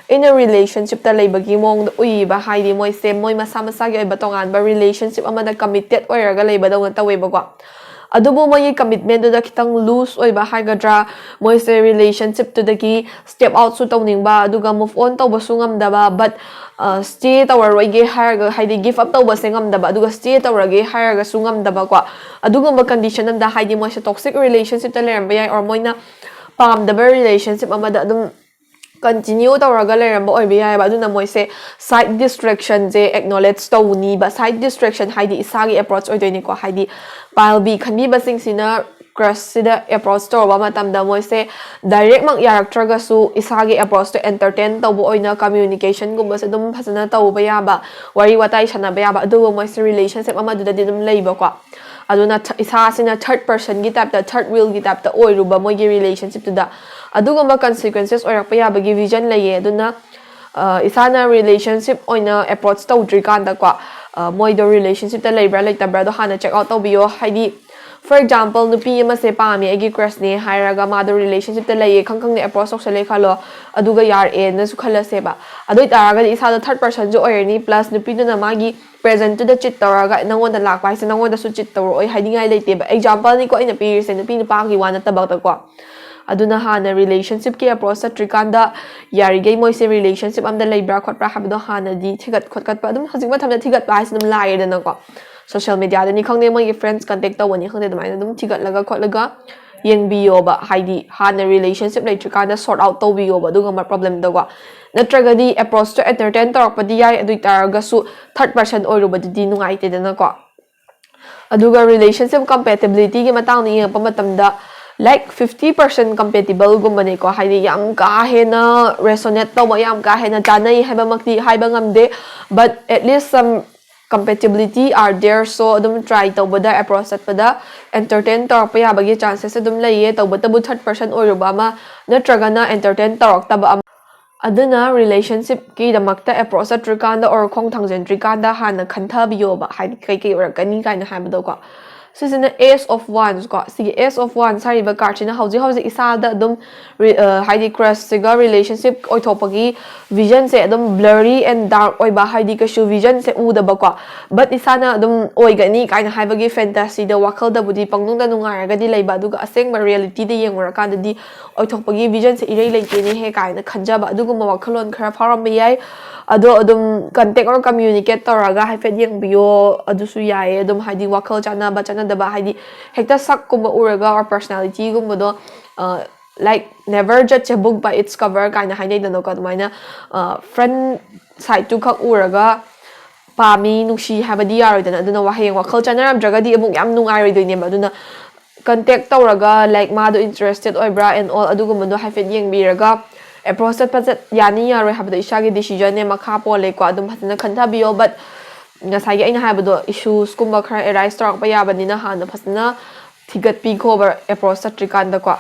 in a relationshipꯇ ꯂꯩꯕꯒꯤ ꯃꯑꯣꯡꯗ ꯎꯏꯕ, ꯍꯥꯏꯗꯤ ꯃꯣꯏꯁꯦ ꯃꯣꯏ ꯃꯁꯥ ꯃꯁꯥꯒꯤ ꯑꯣꯏꯕ ꯇꯣꯉꯥꯟꯕ relationship ꯑꯃꯗ committed ꯑꯣꯏꯔꯒ ꯂꯩꯕꯗꯧꯅ ꯇꯧꯋꯦꯕꯀꯣ꯫ ꯑꯗꯨꯕꯨ ꯃꯣꯏꯒꯤ commitmentꯗꯨꯗ ꯈꯤꯇꯪ loose ꯑꯣꯏꯕ ꯍꯥꯏꯒꯗ꯭ꯔꯥ, ꯃꯣꯏꯁꯦ relationshipꯇꯨꯗꯒꯤ step outꯁꯨ ꯇꯧꯅꯤꯡꯕ, ꯑꯗꯨꯒ move on ꯇꯧꯕꯁꯨ ꯉꯝꯗꯕ, but stay ꯇꯧꯔꯔꯣꯏꯒꯦ ꯍꯥꯏꯔꯒ, ꯍꯥꯏꯗꯤ give up ꯇꯧꯕꯁꯦ ꯉꯝꯗꯕ, ꯑꯗꯨꯒ stay ꯇꯧꯔꯒꯦ ꯍꯥꯏꯔꯒꯁꯨ ꯉꯝꯗꯕꯀꯣ꯫ ꯑꯗꯨꯒꯨꯝꯕ condition ꯑꯃꯗ, ꯍꯥꯏꯗꯤ ꯃꯣꯏꯁꯦ toxic relationshipꯇ ꯂꯩꯔꯝꯕ ꯌꯥꯏ, or ꯃꯣꯏꯅ ꯄꯥꯝꯗꯕ relationship ꯑꯃꯗ ꯑꯗꯨꯝ continue ꯇꯧꯔꯒ ꯂꯩꯔꯝꯕ ꯑꯣꯏꯕ ꯌꯥꯏꯑꯕ꯫ ꯑꯗꯨꯅ ꯃꯣꯏꯁꯦ side distractionꯁꯦ acknowledge ꯇꯧꯅꯤꯕ꯫ Side distraction ꯍꯥꯏꯗꯤ ꯏꯁꯥꯒꯤ approach ꯑꯣꯏꯗꯣꯏꯅꯤꯀꯣ, ꯍꯥꯏꯗꯤ ꯄꯥꯜꯕꯤ ꯈꯟꯕꯤꯕꯁꯤꯡꯁꯤꯅ crushꯁꯤꯗ approach ꯇꯧꯔꯕ ꯃꯇꯝꯗ ꯃꯣꯏꯁꯦ directꯃꯛ ꯌꯥꯔꯛꯇ꯭ꯔꯒꯁꯨ ꯏꯁꯥꯒꯤ approachꯇꯣ entertain ꯇꯧꯕ ꯑꯣꯏꯅ communicationꯒꯨꯝꯕꯁꯦ ꯑꯗꯨꯝ ꯐꯖꯅ ꯇꯧꯕ ꯌꯥꯕ, ꯋꯥꯔꯤ ꯋꯥꯇꯥꯏ ꯁꯥꯟꯅꯕ ꯌꯥꯕ, ꯑꯗꯨꯒ ꯃꯣꯏꯁꯦ relationship ꯑꯃꯗꯨꯗꯗꯤ ꯑꯗꯨꯝ ꯂꯩꯕꯀꯣ꯫ ꯑꯗꯨꯅ ꯊ- ꯏꯁꯥꯁꯤꯅ third personꯒꯤ typeꯇ, third wheelꯒꯤ typeꯇ ꯑꯣꯏꯔꯨꯕ ꯃꯣꯏꯒꯤ relationshipꯇꯨꯗ꯫ ꯑꯗꯨꯒꯨꯝꯕ consequences ꯑꯣꯏꯔꯛꯄ ꯌꯥꯕꯒꯤ vision ꯂꯩꯌꯦ꯫ ꯑꯗꯨꯅ ꯑ, ꯏꯁꯥꯅ relationship ꯑꯣꯏꯅ approach ꯇꯧꯗ꯭ꯔꯤꯀꯥꯟꯗꯀꯣ, ꯑ, ꯃꯣꯏꯗꯣ relationshipꯇ ꯂꯩꯕ꯭ꯔꯥ ꯂꯩꯇꯕ꯭ꯔꯥꯗꯣ ꯍꯥꯟꯅ check out ꯇꯧꯕꯤꯌꯣ꯫ ꯍꯥꯏꯗꯤ, for example, ꯅꯨꯄꯤ ꯑꯃꯁꯦ ꯄꯥꯝꯃꯦ, ꯑꯩꯒꯤ crushꯅꯦ ꯍꯥꯏꯔꯒ ꯃꯥꯗꯣ relationshipꯇ ꯂꯩꯌꯦ, ꯈꯪ ꯈꯪꯅ approach ꯇꯧꯁꯜꯂꯦ ꯈꯜꯂꯣ, ꯑꯗꯨꯒ ꯌꯥꯔꯛꯑꯦꯅꯁꯨ ꯈꯜꯂꯁꯦꯕ꯫ ꯑꯗꯨ ꯑꯣꯏꯇꯥꯔꯒꯗꯤ ꯏꯁꯥꯗꯣ third personꯁꯨ ꯑꯣꯏꯔꯅꯤ, plus ꯅꯨꯄꯤꯗꯨꯅ ꯃꯥꯒꯤ presentꯇꯨꯗ cheat ꯇꯧꯔꯒ ꯅꯪꯉꯣꯟꯗ ꯂꯥꯛꯄ ꯍꯥꯏꯁꯦ ꯅꯪꯉꯣꯟꯗꯁꯨ cheat ꯇꯧꯔꯛꯑꯣꯏ ꯍꯥꯏꯅꯤꯡꯉꯥꯏ ꯂꯩꯇꯦꯕ꯫ Exampleꯅꯤꯀꯣ ꯑꯩꯅ ꯄꯤꯔꯤꯁꯦ, ꯅꯨꯄꯤ ꯅꯨꯄꯥꯒꯤ ꯋꯥ ꯅꯠꯇꯕꯀꯣ꯫ ꯑꯗꯨꯅ ꯍꯥꯟꯅ relationshipꯀꯤ approach ꯆꯠꯇ꯭ꯔꯤꯀꯥꯟꯗ ꯌꯥꯔꯤꯈꯩ ꯃꯣꯏꯁꯦ relationship ꯑꯝꯗ ꯂꯩꯕ꯭ꯔꯥ ꯈꯣꯠꯄ꯭ꯔꯥ ꯍꯥꯏꯕꯗꯣ ꯍꯥꯟꯅꯗꯤ ꯊꯤꯒꯠ ꯈꯣꯠꯀꯠꯄ, ꯑꯗꯨꯝ ꯍꯧꯖꯤꯛ ꯃꯇꯝꯗ ꯊꯤꯒꯠꯄ ꯍꯥꯏꯁꯦ ꯑꯗꯨꯝ ꯂꯥꯏꯔꯦꯗꯅꯀꯣ꯫ Social mediaꯗꯅꯤ ꯈꯪꯗꯦ, ꯃꯣꯏꯒꯤ friends contact ꯇꯧꯕꯅꯤ ꯈꯪꯗꯦ, ꯑꯗꯨꯃꯥꯏꯅ ꯑꯗꯨꯝ ꯊꯤꯒꯠꯂꯒ ꯈꯣꯠꯂꯒ ꯌꯦꯡꯕꯤꯌꯣꯕ꯫ ꯍꯥꯏꯗꯤ ꯍꯥꯟꯅ relationship ꯂꯩꯇ꯭ꯔꯤꯀꯥꯟꯗ sort out ꯇꯧꯕꯤꯌꯣꯕ ꯑꯗꯨꯒꯨꯝꯕ problemꯗꯀꯣ꯫ ꯅꯠꯇ꯭ꯔꯒꯗꯤ approachꯇꯣ entertain ꯇꯧꯔꯛꯄꯗꯤ ꯌꯥꯏ, ꯑꯗꯨ ꯑꯣꯏꯇꯥꯔꯒꯁꯨ third person ꯑꯣꯏꯔꯨꯕꯗꯨꯗꯤ ꯅꯨꯡꯉꯥꯏꯇꯦꯗꯅꯀꯣ꯫ ꯑꯗꯨꯒ relationship compatibilityꯒꯤ ꯃꯇꯥꯡꯗ ꯌꯦꯡꯉꯛꯄ ꯃꯇꯝꯗ, like, fifty percent compatibleꯒꯨꯝꯕꯅꯦꯀꯣ, ꯍꯥꯏꯗꯤ ꯌꯥꯝ ꯀꯥ ꯍꯦꯟꯅ resonate ꯇꯧꯕ, ꯌꯥꯝ ꯀꯥ ꯍꯦꯟꯅ ꯆꯥꯅꯩ ꯍꯥꯏꯕꯃꯛꯇꯤ ꯍꯥꯏꯕ ꯉꯝꯗꯦ, but at least some compatibility are there, so ꯑꯗꯨꯝ try ꯇꯧꯕꯗ, approach ꯆꯠꯄꯗ entertain ꯇꯧꯔꯛꯄ ꯌꯥꯕꯒꯤ chances ꯑꯗꯨꯝ ꯂꯩꯌꯦ, ꯇꯧꯕꯇꯕꯨ third person ꯑꯣꯏꯔꯨꯕ ꯑꯃ ꯅꯠꯇ꯭ꯔꯒꯅ entertain ꯇꯧꯔꯛꯇꯕ ꯑꯃ꯫ ꯑꯗꯨꯅ relationshipꯀꯤꯗꯃꯛꯇ approach ꯆꯠꯇ꯭ꯔꯤꯀꯥꯟꯗ or ꯈꯣꯡ ꯊꯥꯡꯖꯤꯟꯗ꯭ꯔꯤꯀꯥꯟꯗ ꯍꯥꯟꯅ ꯈꯟꯊꯕꯤꯌꯣꯕ, ꯍꯥꯏꯗꯤ ꯀꯩꯀꯩ ꯑꯣꯏꯔꯛꯀꯅꯤ ꯀꯥꯏꯅ ꯍꯥꯏꯕꯗꯣꯀꯣ꯫ ꯁꯤꯁꯤꯅ Ace of Wands ꯀꯣ꯫ ꯁꯤꯒꯤ Ace of Wands ꯍꯥꯏꯔꯤꯕ card ꯁꯤꯅ ꯍꯧꯖꯤꯛ ꯍꯧꯖꯤꯛ ꯏꯁꯥꯗ ꯑꯗꯨꯝ ꯔꯤ-, ꯑ, ꯍꯥꯏꯗꯤ crush ꯁꯤꯒ relationship ꯑꯣꯏꯊꯣꯛꯄꯒꯤ vision ꯁꯦ ꯑꯗꯨꯝ blurry and dark ꯑꯣꯏꯕ, ꯍꯥꯏꯗꯤ ꯀꯩꯁꯨ vision ꯁꯦ ꯎꯗꯕꯀꯣ, but ꯏꯁꯥꯅ ꯑꯗꯨꯝ ꯑꯣꯏꯒꯅꯤ ꯀꯥꯏꯅ ꯍꯥꯏꯕꯒꯤ fantasy ꯗ, ꯋꯥꯈꯜꯗꯕꯨꯗꯤ ꯄꯪꯅꯨꯡꯗ ꯅꯨꯡꯉꯥꯏꯔꯒꯗꯤ ꯂꯩꯕ, ꯑꯗꯨꯒ ꯑꯁꯦꯡꯕ reality ꯗ ꯌꯦꯡꯉꯨꯔꯀꯥꯟꯗꯗꯤ ꯑꯣꯏꯊꯣꯛꯄꯒꯤ vision ꯁꯦ ꯏꯔꯩ ꯂꯩꯇꯦꯅꯦꯍꯦ ꯀꯥꯏꯅ ꯈꯟꯖꯕ ꯑꯗꯨꯒꯨꯝꯕ ꯋꯥꯈꯜꯂꯣꯟ ꯈꯔ ꯐꯥꯎꯔꯝꯕ ꯌꯥꯏ꯫ ꯑꯗꯣ ꯑꯗꯨꯝ contact or communicate ꯇꯧꯔꯒ ꯍꯥꯏꯐꯦꯠ ꯌꯦꯡꯕꯤꯌꯣ, ꯑꯗꯨꯁꯨ ꯌꯥꯏꯌꯦ꯫ ꯑꯗꯨꯝ ꯍꯥꯏꯗꯤ ꯋꯥꯈꯜ ꯆꯥꯟꯅꯕ ꯆꯥꯟꯅꯗꯕ, ꯍꯥꯏꯗꯤ ꯍꯦꯛꯇ ꯁꯛꯀꯨꯝꯕ ꯎꯔꯒ or personality ꯒꯨꯝꯕꯗꯣ, ꯑ, like, never judge a book by its cover ꯀꯥꯏꯅ ꯍꯥꯏꯅꯩꯗꯅꯀꯣ, ꯑꯗꯨꯃꯥꯏꯅ, ꯑ, front side ꯇꯨ ꯈꯛ ꯎꯔꯒ ꯄꯥꯝꯃꯤ, ꯅꯨꯡꯁꯤ ꯍꯥꯏꯕꯗꯤ ꯌꯥꯔꯣꯏꯗꯅ꯫ ꯑꯗꯨꯅ ꯍꯌꯦꯡ ꯋꯥꯈꯜ ꯆꯥꯟꯅꯔꯝꯗ꯭ꯔꯒꯗꯤ ꯑꯃꯨꯛ ꯌꯥꯝ ꯅꯨꯡꯉꯥꯏꯔꯣꯏꯗꯣꯏꯅꯦꯕ꯫ ꯑꯗꯨꯅ contact ꯇꯧꯔꯒ, like, ꯃꯥꯗꯣ interested ꯑꯣꯏꯕ꯭ꯔꯥ and all ꯑꯗꯨꯒꯨꯝꯕꯗꯣ ꯍꯥꯏꯐꯦꯠ ꯌꯦꯡꯕꯤꯔꯒ approach ꯆꯠꯄ ꯆꯠ ꯌꯥꯅꯤ ꯌꯥꯔꯣꯏ ꯍꯥꯏꯕꯗꯣ ꯏꯁꯥꯒꯤ decision ꯅꯦ, ꯃꯈꯥ ꯄꯣꯜꯂꯦꯀꯣ꯫ ꯑꯗꯨꯝ ꯐꯖꯅ ꯈꯟꯊꯕꯤꯌꯣ꯫ But ꯉꯁꯥꯏꯒꯤ ꯑꯩꯅ ꯍꯥꯏꯕꯗꯣ, issues ꯀꯨꯝꯕ ꯈꯔ arise ꯇꯧꯔꯛꯄ ꯌꯥꯕꯅꯤꯅ ꯍꯥꯟꯅ ꯐꯖꯅ ꯊꯤꯒꯠꯄꯤꯈꯣꯕ approach ꯆꯠꯇ꯭ꯔꯤꯀꯥꯟꯗꯀꯣ꯫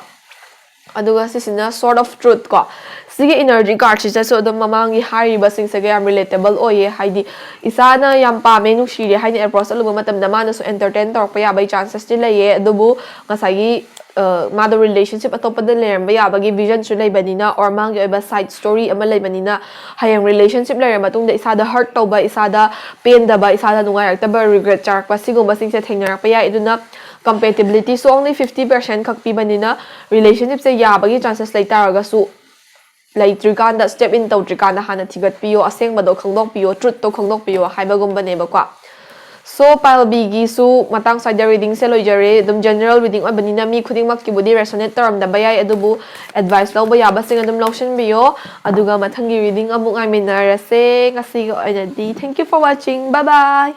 ꯑꯗꯨꯒ ꯁꯤꯁꯤꯅ Sword of Truth ꯀꯣ꯫ ꯁꯤꯒꯤ energy card ꯁꯤꯗꯁꯨ ꯑꯗꯨꯝ ꯃꯃꯥꯡꯒꯤ ꯍꯥꯏꯔꯤꯕꯁꯤꯡꯁꯤꯒ ꯌꯥꯝ relatable ꯑꯣꯏꯌꯦ꯫ ꯍꯥꯏꯗꯤ ꯏꯁꯥꯅ ꯌꯥꯝ ꯄꯥꯝꯃꯦ, ꯅꯨꯡꯁꯤꯔꯦ ꯍꯥꯏꯅ approach ꯆꯠꯂꯨꯕ ꯃꯇꯝꯗ ꯃꯥꯅꯁꯨ entertain ꯇꯧꯔꯛꯄ ꯌꯥꯕꯒꯤ chances ꯇꯤ ꯂꯩꯌꯦ꯫ ꯑꯗꯨꯕꯨ ꯉꯁꯥꯏꯒꯤ, ꯑ, ꯃꯥꯗꯣ relationship ꯑꯇꯣꯞꯄꯗ ꯂꯩꯔꯝꯕ ꯌꯥꯕꯒꯤ vision ꯁꯨ ꯂꯩꯕꯅꯤꯅ, or ꯃꯥꯒꯤ ꯑꯣꯏꯕ side story ꯑꯃ ꯂꯩꯕꯅꯤꯅ, ꯍꯌꯦꯡ relationship ꯂꯩꯔ ꯃꯇꯨꯡꯗ ꯏꯁꯥꯗ hurt ꯇꯧꯕ, ꯏꯁꯥꯗ ꯄꯦꯟꯗꯕ, ꯏꯁꯥꯗ ꯅꯨꯡꯉꯥꯏꯔꯛꯇꯕ, regret ꯆꯥꯔꯛꯄ, ꯁꯤꯒꯨꯝꯕꯁꯤꯡꯁꯦ ꯊꯦꯡꯅꯔꯛꯄ ꯌꯥꯏ꯫ ꯑꯗꯨꯅ compatibility ꯁꯨ only fifty percent ꯈꯛ ꯄꯤꯕꯅꯤꯅ, relationship ꯁꯦ ꯌꯥꯕꯒꯤ chances ꯂꯩ ꯇꯥꯔꯒꯁꯨ, ꯂꯩꯇ꯭ꯔꯤꯀꯥꯟꯗ, step in ꯇꯧꯗ꯭ꯔꯤꯀꯥꯟꯗ ꯍꯥꯟꯅ ꯊꯤꯒꯠꯄꯤꯌꯣ, ꯑꯁꯦꯡꯕꯗꯣ ꯈꯪꯗꯣꯛꯄꯤꯌꯣ, truth ꯇꯣ ꯈꯪꯗꯣꯛꯄꯤꯌꯣ ꯍꯥꯏꯕꯒꯨꯝꯕꯅꯦꯕꯀꯣ꯫ So, pile B ꯒꯤꯁꯨ ꯃꯇꯥꯡ ꯁ꯭ꯋꯥꯏꯗ reading ꯁꯦ ꯂꯣꯏꯖꯔꯦ꯫ ꯑꯗꯨꯝ general reading ꯑꯣꯏꯕꯅꯤꯅ ꯃꯤ ꯈꯨꯗꯤꯡꯃꯛꯀꯤꯕꯨꯗꯤ resonate ꯇꯧꯔꯝꯗꯕ ꯌꯥꯏ, ꯑꯗꯨꯕꯨ advice ꯂꯧꯕ ꯌꯥꯕꯁꯤꯡ ꯑꯗꯨꯝ ꯂꯧꯁꯤꯟꯕꯤꯌꯣ꯫ ꯑꯗꯨꯒ ꯃꯊꯪꯒꯤ reading ꯑꯃꯨꯛ ꯉꯥꯏꯃꯤꯟꯅꯔꯁꯦ꯫ ꯉꯁꯤꯒꯤ ꯑꯣꯏꯅꯗꯤ thank you for watching. Bye bye.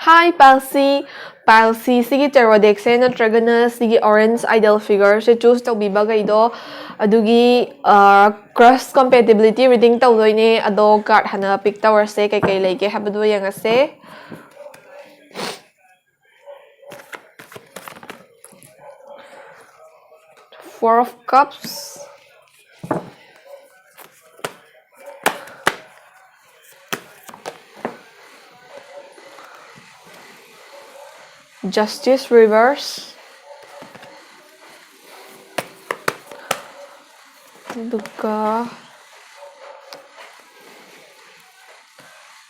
Hi, pile C. Pile C ꯁꯤꯒꯤ tarot deck ꯁꯦ ꯅꯠꯇ꯭ꯔꯒꯅ ꯁꯤꯒꯤ orange idol figure ꯁꯦ choose ꯇꯧꯕꯤꯕꯈꯩꯗꯣ ꯑꯗꯨꯒꯤ, ꯑ, crush compatibility reading ꯇꯧꯗꯣꯏꯅꯦ꯫ ꯑꯗꯣ card ꯍꯥꯟꯅ pick ꯇꯧꯔꯁꯦ, ꯀꯩꯀꯩ ꯂꯩꯒꯦ ꯍꯥꯏꯕꯗꯨ ꯌꯦꯡꯉꯁꯦ꯫ Four of Cups. Justice reverse, ꯑꯗꯨꯒ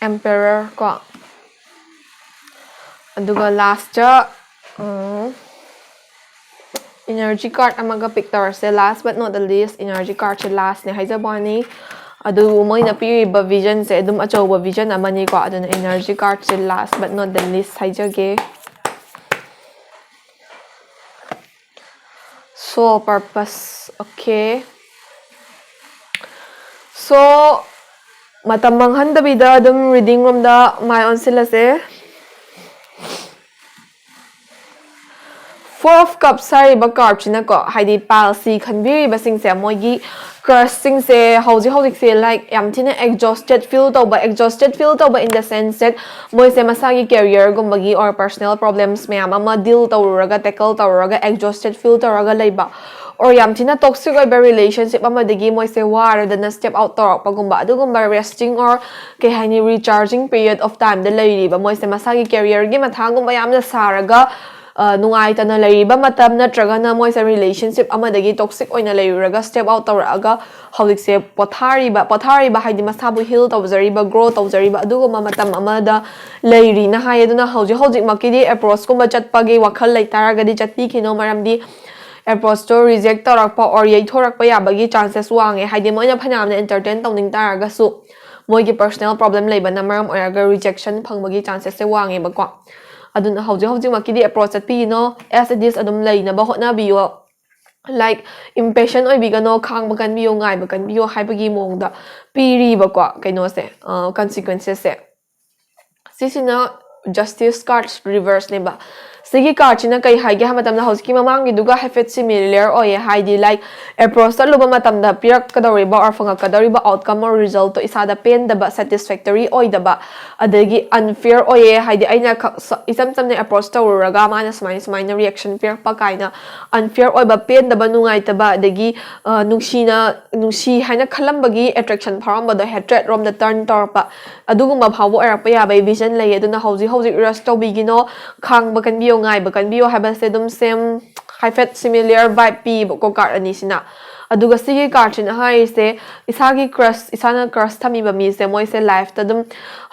Emperor ꯀꯣ, ꯑꯗꯨꯒ ꯂꯥꯁꯇ energy card ꯑꯃꯒ pick ꯇꯧꯔꯁꯦ꯫ Last but not the least, energy cardꯁꯦ lastꯅꯦ ꯍꯥꯏꯖꯕ ꯋꯥꯅꯤ꯫ ꯑꯗꯨꯕꯨ ꯃꯣꯏꯅ ꯄꯤꯔꯤꯕ visionꯁꯦ ꯑꯗꯨꯝ ꯑꯆꯧꯕ vision ꯑꯃꯅꯤꯀꯣ, ꯑꯗꯨꯅ energy cardꯁꯦ last but not the least ꯍꯥꯏꯖꯒꯦ꯫ Sole purpose, okay. So, ꯃꯇꯝ ꯃꯥꯡꯍꯟꯗꯕꯤꯗ ꯑꯗꯨꯝ reading ꯔꯣꯝꯗ ꯃꯥꯏ ꯑꯣꯟꯁꯤꯜꯂꯁꯦ꯫ Four of Cups ꯍꯥꯏꯔꯤꯕ cardꯁꯤꯅꯀꯣ, ꯍꯥꯏꯗꯤ pile C ꯈꯟꯕꯤꯔꯤꯕꯁꯤꯡꯁꯦ, ꯃꯣꯏꯒꯤ crushꯁꯤꯡꯁꯦ ꯍꯧꯖꯤꯛ ꯍꯧꯖꯤꯛꯁꯦ, like, ꯌꯥꯝ ꯊꯤꯅ exhausted feel ꯇꯧꯕ, exhausted feel ꯇꯧꯕ in the sense that ꯃꯣꯏꯁꯦ ꯃꯁꯥꯒꯤ careerꯒꯨꯝꯕꯒꯤ or personal problems ꯃꯌꯥꯝ ꯑꯃ deal ꯇꯧꯔꯨꯔꯒ, tackle ꯇꯧꯔꯨꯔꯒ exhausted feel ꯇꯧꯔꯒ ꯂꯩꯕ, or ꯌꯥꯝ ꯊꯤꯅ toxic ꯑꯣꯏꯕ relationship ꯑꯃꯗꯒꯤ ꯃꯣꯏꯁꯦ ꯋꯥꯔꯗꯅ step out ꯇꯧꯔꯛꯄꯒꯨꯝꯕ, ꯑꯗꯨꯒꯨꯝꯕ resting or ꯀꯩ ꯍꯥꯏꯅꯤ, recharging period of timeꯗ ꯂꯩꯔꯤꯕ, ꯃꯣꯏꯁꯦ ꯃꯁꯥꯒꯤ careerꯒꯤ ꯃꯊꯥꯒꯨꯝꯕ ꯌꯥꯝꯅ ꯁꯥꯔꯒ, ꯑ, ꯅꯨꯡꯉꯥꯏꯇꯅ ꯂꯩꯔꯤꯕ ꯃꯇꯝ, ꯅꯠꯇ꯭ꯔꯒꯅ ꯃꯣꯏꯁꯦ relationship ꯑꯃꯗꯒꯤ toxic ꯑꯣꯏꯅ ꯂꯩꯔꯨꯔꯒ step out ꯇꯧꯔꯛꯑꯒ ꯍꯧꯖꯤꯛꯁꯦ ꯄꯣꯊꯥꯔꯤꯕ, ꯄꯣꯊꯥꯔꯤꯕ ꯍꯥꯏꯗꯤ ꯃꯁꯥꯕꯨ heal ꯇꯧꯖꯔꯤꯕ, grow ꯇꯧꯖꯔꯤꯕ ꯑꯗꯨꯒꯨꯝꯕ ꯃꯇꯝ ꯑꯃꯗ ꯂꯩꯔꯤꯅ ꯍꯥꯏ꯫ ꯑꯗꯨꯅ ꯍꯧꯖꯤꯛ ꯍꯧꯖꯤꯛꯃꯛꯀꯤꯗꯤ approachꯀꯨꯝꯕ ꯆꯠꯄꯒꯤ ꯋꯥꯈꯜ ꯂꯩꯇꯥꯔꯒꯗꯤ ꯆꯠꯄꯤꯈꯤꯅꯣ, ꯃꯔꯝꯗꯤ approachꯇꯣ reject ꯇꯧꯔꯛꯄ or ꯌꯩꯊꯣꯔꯛꯄ ꯌꯥꯕꯒꯤ chances ꯋꯥꯡꯉꯦ꯫ ꯍꯥꯏꯗꯤ ꯃꯣꯏꯅ ꯐꯅꯌꯥꯝꯅ entertain ꯇꯧꯅꯤꯡ ꯇꯥꯔꯒꯁꯨ ꯃꯣꯏꯒꯤ personal problem ꯂꯩꯕꯅ ꯃꯔꯝ ꯑꯣꯏꯔꯒ rejection ꯐꯪꯕꯒꯤ chancesꯁꯦ ꯋꯥꯡꯉꯦꯕꯀꯣ꯫ ꯑꯗꯨꯅ ꯍꯧꯖꯤꯛ ꯍꯧꯖꯤꯛꯃꯛꯀꯤꯗꯤ approach ꯆꯠꯄꯤꯈꯤꯅꯣ, as it is ꯑꯗꯨꯝ ꯂꯩꯅꯕ ꯍꯣꯠꯅꯕꯤꯌꯣ꯫ Like, impatient ꯑꯣꯏꯕꯤꯒꯅꯣ, ꯈꯥꯡꯕ ꯀꯟꯕꯤꯌꯣ, ꯉꯥꯏꯕ ꯀꯟꯕꯤꯌꯣ ꯍꯥꯏꯕꯒꯤ ꯃꯑꯣꯡꯗ ꯄꯤꯔꯤꯕꯀꯣ, ꯀꯩꯅꯣꯁꯦ, ꯑ, consequencesꯁꯦ꯫ ꯁꯤꯁꯤꯅ Justice card reverseꯅꯦꯕ꯫ ꯁꯤꯒꯤ cardꯁꯤꯅ ꯀꯩ ꯍꯥꯏꯒꯦ ꯍꯥꯏꯕ ꯃꯇꯝꯗ, ꯍꯧꯖꯤꯛꯀꯤ ꯃꯃꯥꯡꯒꯤꯗꯨꯒ ꯍꯥꯏꯐꯦꯠ similar ꯑꯣꯏꯌꯦ꯫ ꯍꯥꯏꯗꯤ, like, approach ꯆꯠꯂꯨꯕ ꯃꯇꯝꯗ ꯄꯤꯔꯛꯀꯗꯧꯔꯤꯕ or ꯐꯪꯉꯛꯀꯗꯧꯔꯤꯕ outcome or resultꯇꯣ ꯏꯁꯥꯗ ꯄꯦꯟꯗꯕ, satisfactory ꯑꯣꯏꯗꯕ, ꯑꯗꯒꯤ unfair ꯑꯣꯏꯌꯦ꯫ ꯍꯥꯏꯗꯤ, ꯑꯩꯅ ꯈꯛ ꯁ- ꯏꯆꯝ ꯆꯝꯅ approach ꯇꯧꯔꯨꯔꯒ ꯃꯥꯅ ꯁꯨꯃꯥꯏꯅ ꯁꯨꯃꯥꯏꯅ reaction ꯄꯤꯔꯛꯄ ꯀꯥꯏꯅ unfair ꯑꯣꯏꯕ, ꯄꯦꯟꯗꯕ, ꯅꯨꯡꯉꯥꯏꯇꯕ, ꯑꯗꯒꯤ ꯑ, ꯅꯨꯡꯁꯤꯅ ꯅꯨꯡꯁꯤ ꯍꯥꯏꯅ ꯈꯜꯂꯝꯕꯒꯤ attraction ꯐꯥꯎꯔꯝꯕꯗꯣ hatred ꯔꯣꯝꯗ turn ꯇꯧꯔꯛꯄ, ꯑꯗꯨꯒꯨꯝꯕ ꯐꯥꯎꯕ ꯑꯣꯏꯔꯛꯄ ꯌꯥꯕꯒꯤ vision ꯂꯩꯌꯦ꯫ ꯑꯗꯨꯅ ꯍꯧꯖꯤꯛ ꯍꯧꯖꯤꯛ rush ꯇꯧꯕꯤꯒꯤꯅꯣ, ꯈꯥꯡꯕ ꯀꯟꯕꯤꯌꯣ, ꯉꯥꯏꯕ ꯀꯟꯕꯤꯌꯣ ꯍꯥꯏꯕꯁꯦ ꯑꯗꯨꯝ same ꯍꯥꯏꯐꯦꯠ similar vibe ꯄꯤꯌꯦꯕꯀꯣ card ꯑꯅꯤꯁꯤꯅ꯫ ꯑꯗꯨꯒ ꯁꯤꯒꯤ cardꯁꯤꯅ ꯍꯥꯏꯔꯤꯁꯦ, ꯏꯁꯥꯒꯤ crush, ꯏꯁꯥꯅ crush ꯊꯝꯃꯤꯕ ꯃꯤꯁꯦ, ꯃꯣꯏꯁꯦ lifeꯇ ꯑꯗꯨꯝ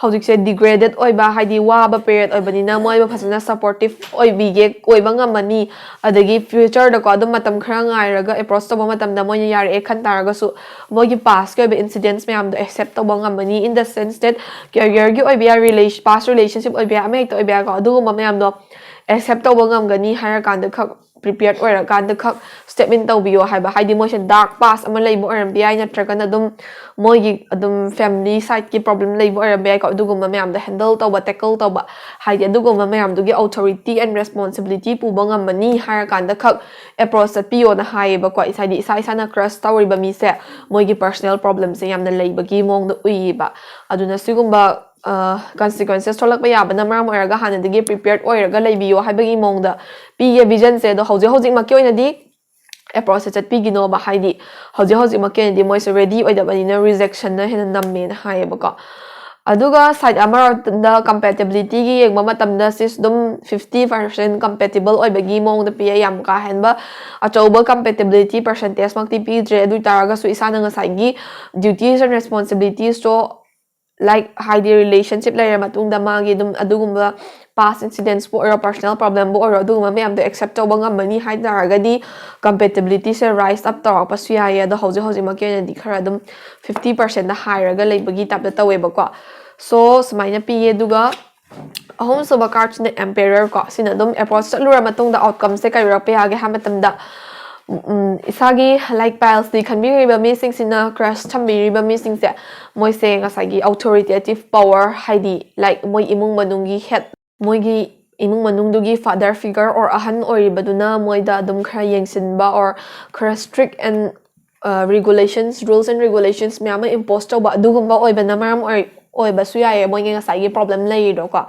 ꯍꯧꯖꯤꯛꯁꯦ degraded ꯑꯣꯏꯕ, ꯍꯥꯏꯗꯤ ꯋꯥꯕ period ꯑꯣꯏꯕꯅꯤꯅ ꯃꯣꯏꯕꯨ ꯐꯖꯅ supportive ꯑꯣꯏꯕꯤꯒꯦ, ꯑꯣꯏꯕ ꯉꯝꯃꯅꯤ꯫ ꯑꯗꯒꯤ futureꯗꯀꯣ ꯑꯗꯨꯝ ꯃꯇꯝ ꯈꯔ ꯉꯥꯏꯔꯒ approach ꯇꯧꯕ ꯃꯇꯝꯗ ꯃꯣꯏꯅ ꯌꯥꯔꯛꯑꯦ ꯈꯟ ꯇꯥꯔꯒꯁꯨ, ꯃꯣꯏꯒꯤ pastꯀꯤ ꯑꯣꯏꯕ incidents ꯃꯌꯥꯝꯗꯣ accept ꯇꯧꯕ ꯉꯝꯃꯅꯤ, in the sense that careerꯒꯤ ꯑꯣꯏꯕ ꯌꯥꯏ, relation past relationship ꯑꯣꯏꯕ ꯌꯥꯏ, ꯑꯃ ꯍꯦꯛꯇ ꯑꯣꯏꯕ ꯌꯥꯏꯀꯣ꯫ ꯑꯗꯨꯒꯨꯝꯕ ꯃꯌꯥꯝꯗꯣ accept ꯇꯧꯕ ꯉꯝꯒꯅꯤ ꯍꯥꯏꯔꯀꯥꯟꯗ ꯈꯛ, prepared ꯑꯣꯏꯔꯀꯥꯟꯗ ꯈꯛ step in ꯇꯧꯕꯤꯌꯣ ꯍꯥꯏꯕ꯫ ꯍꯥꯏꯗꯤ ꯃꯣꯏꯁꯦ dark past ꯑꯃ ꯂꯩꯕ ꯑꯣꯏꯔꯝꯕ ꯌꯥꯏ, ꯅꯠꯇ꯭ꯔꯒꯅ ꯑꯗꯨꯝ ꯃꯣꯏꯒꯤ ꯑꯗꯨꯝ family sideꯀꯤ problem ꯂꯩꯕ ꯑꯣꯏꯔꯝꯕ ꯌꯥꯏꯀꯣ꯫ ꯑꯗꯨꯒꯨꯝꯕ ꯃꯌꯥꯝꯗꯣ handle ꯇꯧꯕ, tackle ꯇꯧꯕ, ꯍꯥꯏꯗꯤ ꯑꯗꯨꯒꯨꯝꯕ ꯃꯌꯥꯝꯗꯨꯒꯤ authority and responsibility ꯄꯨꯕ ꯉꯝꯃꯅꯤ ꯍꯥꯏꯔꯀꯥꯟꯗ ꯈꯛ approach ꯆꯠꯄꯤꯌꯣꯅ ꯍꯥꯏꯌꯦꯕꯀꯣ꯫ ꯍꯥꯏꯗꯤ ꯏꯁꯥ ꯏꯁꯥꯅ crush ꯇꯧꯔꯤꯕ ꯃꯤꯁꯦ ꯃꯣꯏꯒꯤ personal problemꯁꯦ ꯌꯥꯝꯅ ꯂꯩꯕꯒꯤ ꯃꯑꯣꯡꯗ ꯎꯏꯌꯦꯕ꯫ ꯑꯗꯨꯅ ꯁꯤꯒꯨꯝꯕ ꯑ, consequences ꯊꯣꯛꯂꯛꯄ ꯌꯥꯕꯅ ꯃꯔꯝ ꯑꯣꯏꯔꯒ ꯍꯥꯟꯅꯗꯒꯤ prepared ꯑꯣꯏꯔꯒ ꯂꯩꯕꯤꯌꯣ ꯍꯥꯏꯕꯒꯤ ꯃꯑꯣꯡꯗ ꯄꯤꯌꯦ visionꯁꯦ꯫ ꯑꯗꯣ ꯍꯧꯖꯤꯛ ꯍꯧꯖꯤꯛꯃꯛꯀꯤ ꯑꯣꯏꯅꯗꯤ approachꯁꯦ ꯆꯠꯄꯤꯒꯤꯅꯣꯕ, ꯍꯥꯏꯗꯤ ꯍꯧꯖꯤꯛ ꯍꯧꯖꯤꯛꯃꯛꯀꯤ ꯑꯣꯏꯅꯗꯤ ꯃꯣꯏꯁꯦ ready ꯑꯣꯏꯗꯕꯅꯤꯅ rejectionꯅ ꯍꯦꯟꯅ ꯅꯝꯃꯦꯅ ꯍꯥꯏꯌꯦꯕꯀꯣ꯫ ꯑꯗꯨꯒ side ꯑꯃꯔꯣꯝꯗ compatibilityꯒꯤ ꯌꯦꯡꯕ ꯃꯇꯝꯗ ꯁꯤꯁ ꯑꯗꯨꯝ fifty percent compatible ꯑꯣꯏꯕꯒꯤ ꯃꯑꯣꯡꯗ ꯄꯤꯌꯦ꯫ ꯌꯥꯝ ꯀꯥ ꯍꯦꯟꯕ ꯑꯆꯧꯕ compatibility percentageꯃꯛꯇꯤ ꯄꯤꯗ꯭ꯔꯦ꯫ ꯑꯗꯨ ꯑꯣꯏ ꯇꯥꯔꯒꯁꯨ ꯏꯁꯥꯅ ꯉꯁꯥꯏꯒꯤ duties and responsibilitiesꯇꯣ, like, ꯍꯥꯏꯗꯤ relationship ꯂꯩꯔ ꯃꯇꯨꯡꯗ ꯃꯥꯒꯤ ꯑꯗꯨꯝ ꯑꯗꯨꯒꯨꯝꯕ past incidentsꯄꯨ ꯑꯣꯏꯔꯣ, personal problemꯕꯨ ꯑꯣꯏꯔꯣ, ꯑꯗꯨꯒꯨꯝꯕ ꯃꯌꯥꯝꯗꯣ accept ꯇꯧꯕ ꯉꯝꯃꯅꯤ ꯍꯥꯏ ꯇꯥꯔꯒꯗꯤ compatibilityꯁꯦ rise up ꯇꯧꯔꯛꯄꯁꯨ ꯌꯥꯏꯌꯦ꯫ ꯑꯗꯣ ꯍꯧꯖꯤꯛ ꯍꯧꯖꯤꯛꯃꯛꯀꯤ ꯑꯣꯏꯅꯗꯤ ꯈꯔ ꯑꯗꯨꯝ fifty percentꯇ ꯍꯥꯏꯔꯒ ꯂꯩꯕꯒꯤ typeꯇ ꯇꯧꯋꯦꯕꯀꯣ꯫ So, ꯁꯨꯃꯥꯏꯅ ꯄꯤꯌꯦ꯫ ꯑꯗꯨꯒ ꯑꯍꯨꯝꯁꯨꯕ cardꯁꯤꯅ Emperor ꯀꯣ꯫ ꯁꯤꯅ ꯑꯗꯨꯝ approach ꯆꯠꯂꯨꯔ ꯃꯇꯨꯡꯗ outcomeꯁꯦ ꯀꯩ ꯑꯣꯏꯔꯛꯄ ꯌꯥꯒꯦ ꯍꯥꯏꯕ ꯃꯇꯝꯗ, ꯎꯝ, ꯏꯁꯥꯒꯤ, like, pileꯁꯤ ꯈꯟꯕꯤꯔꯤꯕ ꯃꯤꯁꯤꯡꯁꯤꯅ, crush ꯊꯝꯕꯤꯔꯤꯕ ꯃꯤꯁꯤꯡꯁꯦ, ꯃꯣꯏꯁꯦ ꯉꯁꯥꯏꯒꯤ authoritative power, ꯍꯥꯏꯗꯤ, like, ꯃꯣꯏ ꯏꯃꯨꯡ ꯃꯅꯨꯡꯒꯤ head, ꯃꯣꯏꯒꯤ ꯏꯃꯨꯡ ꯃꯅꯨꯡꯗꯨꯒꯤ father figure or ꯑꯍꯟ ꯑꯣꯏꯔꯤꯕꯗꯨꯅ ꯃꯣꯏꯗ ꯑꯗꯨꯝ ꯈꯔ ꯌꯦꯡꯁꯤꯟꯕ or ꯈꯔ strict and regulations, rules and regulations ꯃꯌꯥꯝ ꯑꯃ impose ꯇꯧꯕ ꯑꯗꯨꯒꯨꯝꯕ ꯑꯣꯏꯕꯅ ꯃꯔꯝ ꯑꯣꯏ ꯑꯣꯏꯕꯁꯨ ꯌꯥꯏꯌꯦ ꯃꯣꯏꯒꯤ ꯉꯁꯥꯏꯒꯤ problem ꯂꯩꯔꯤꯗꯣꯀꯣ꯫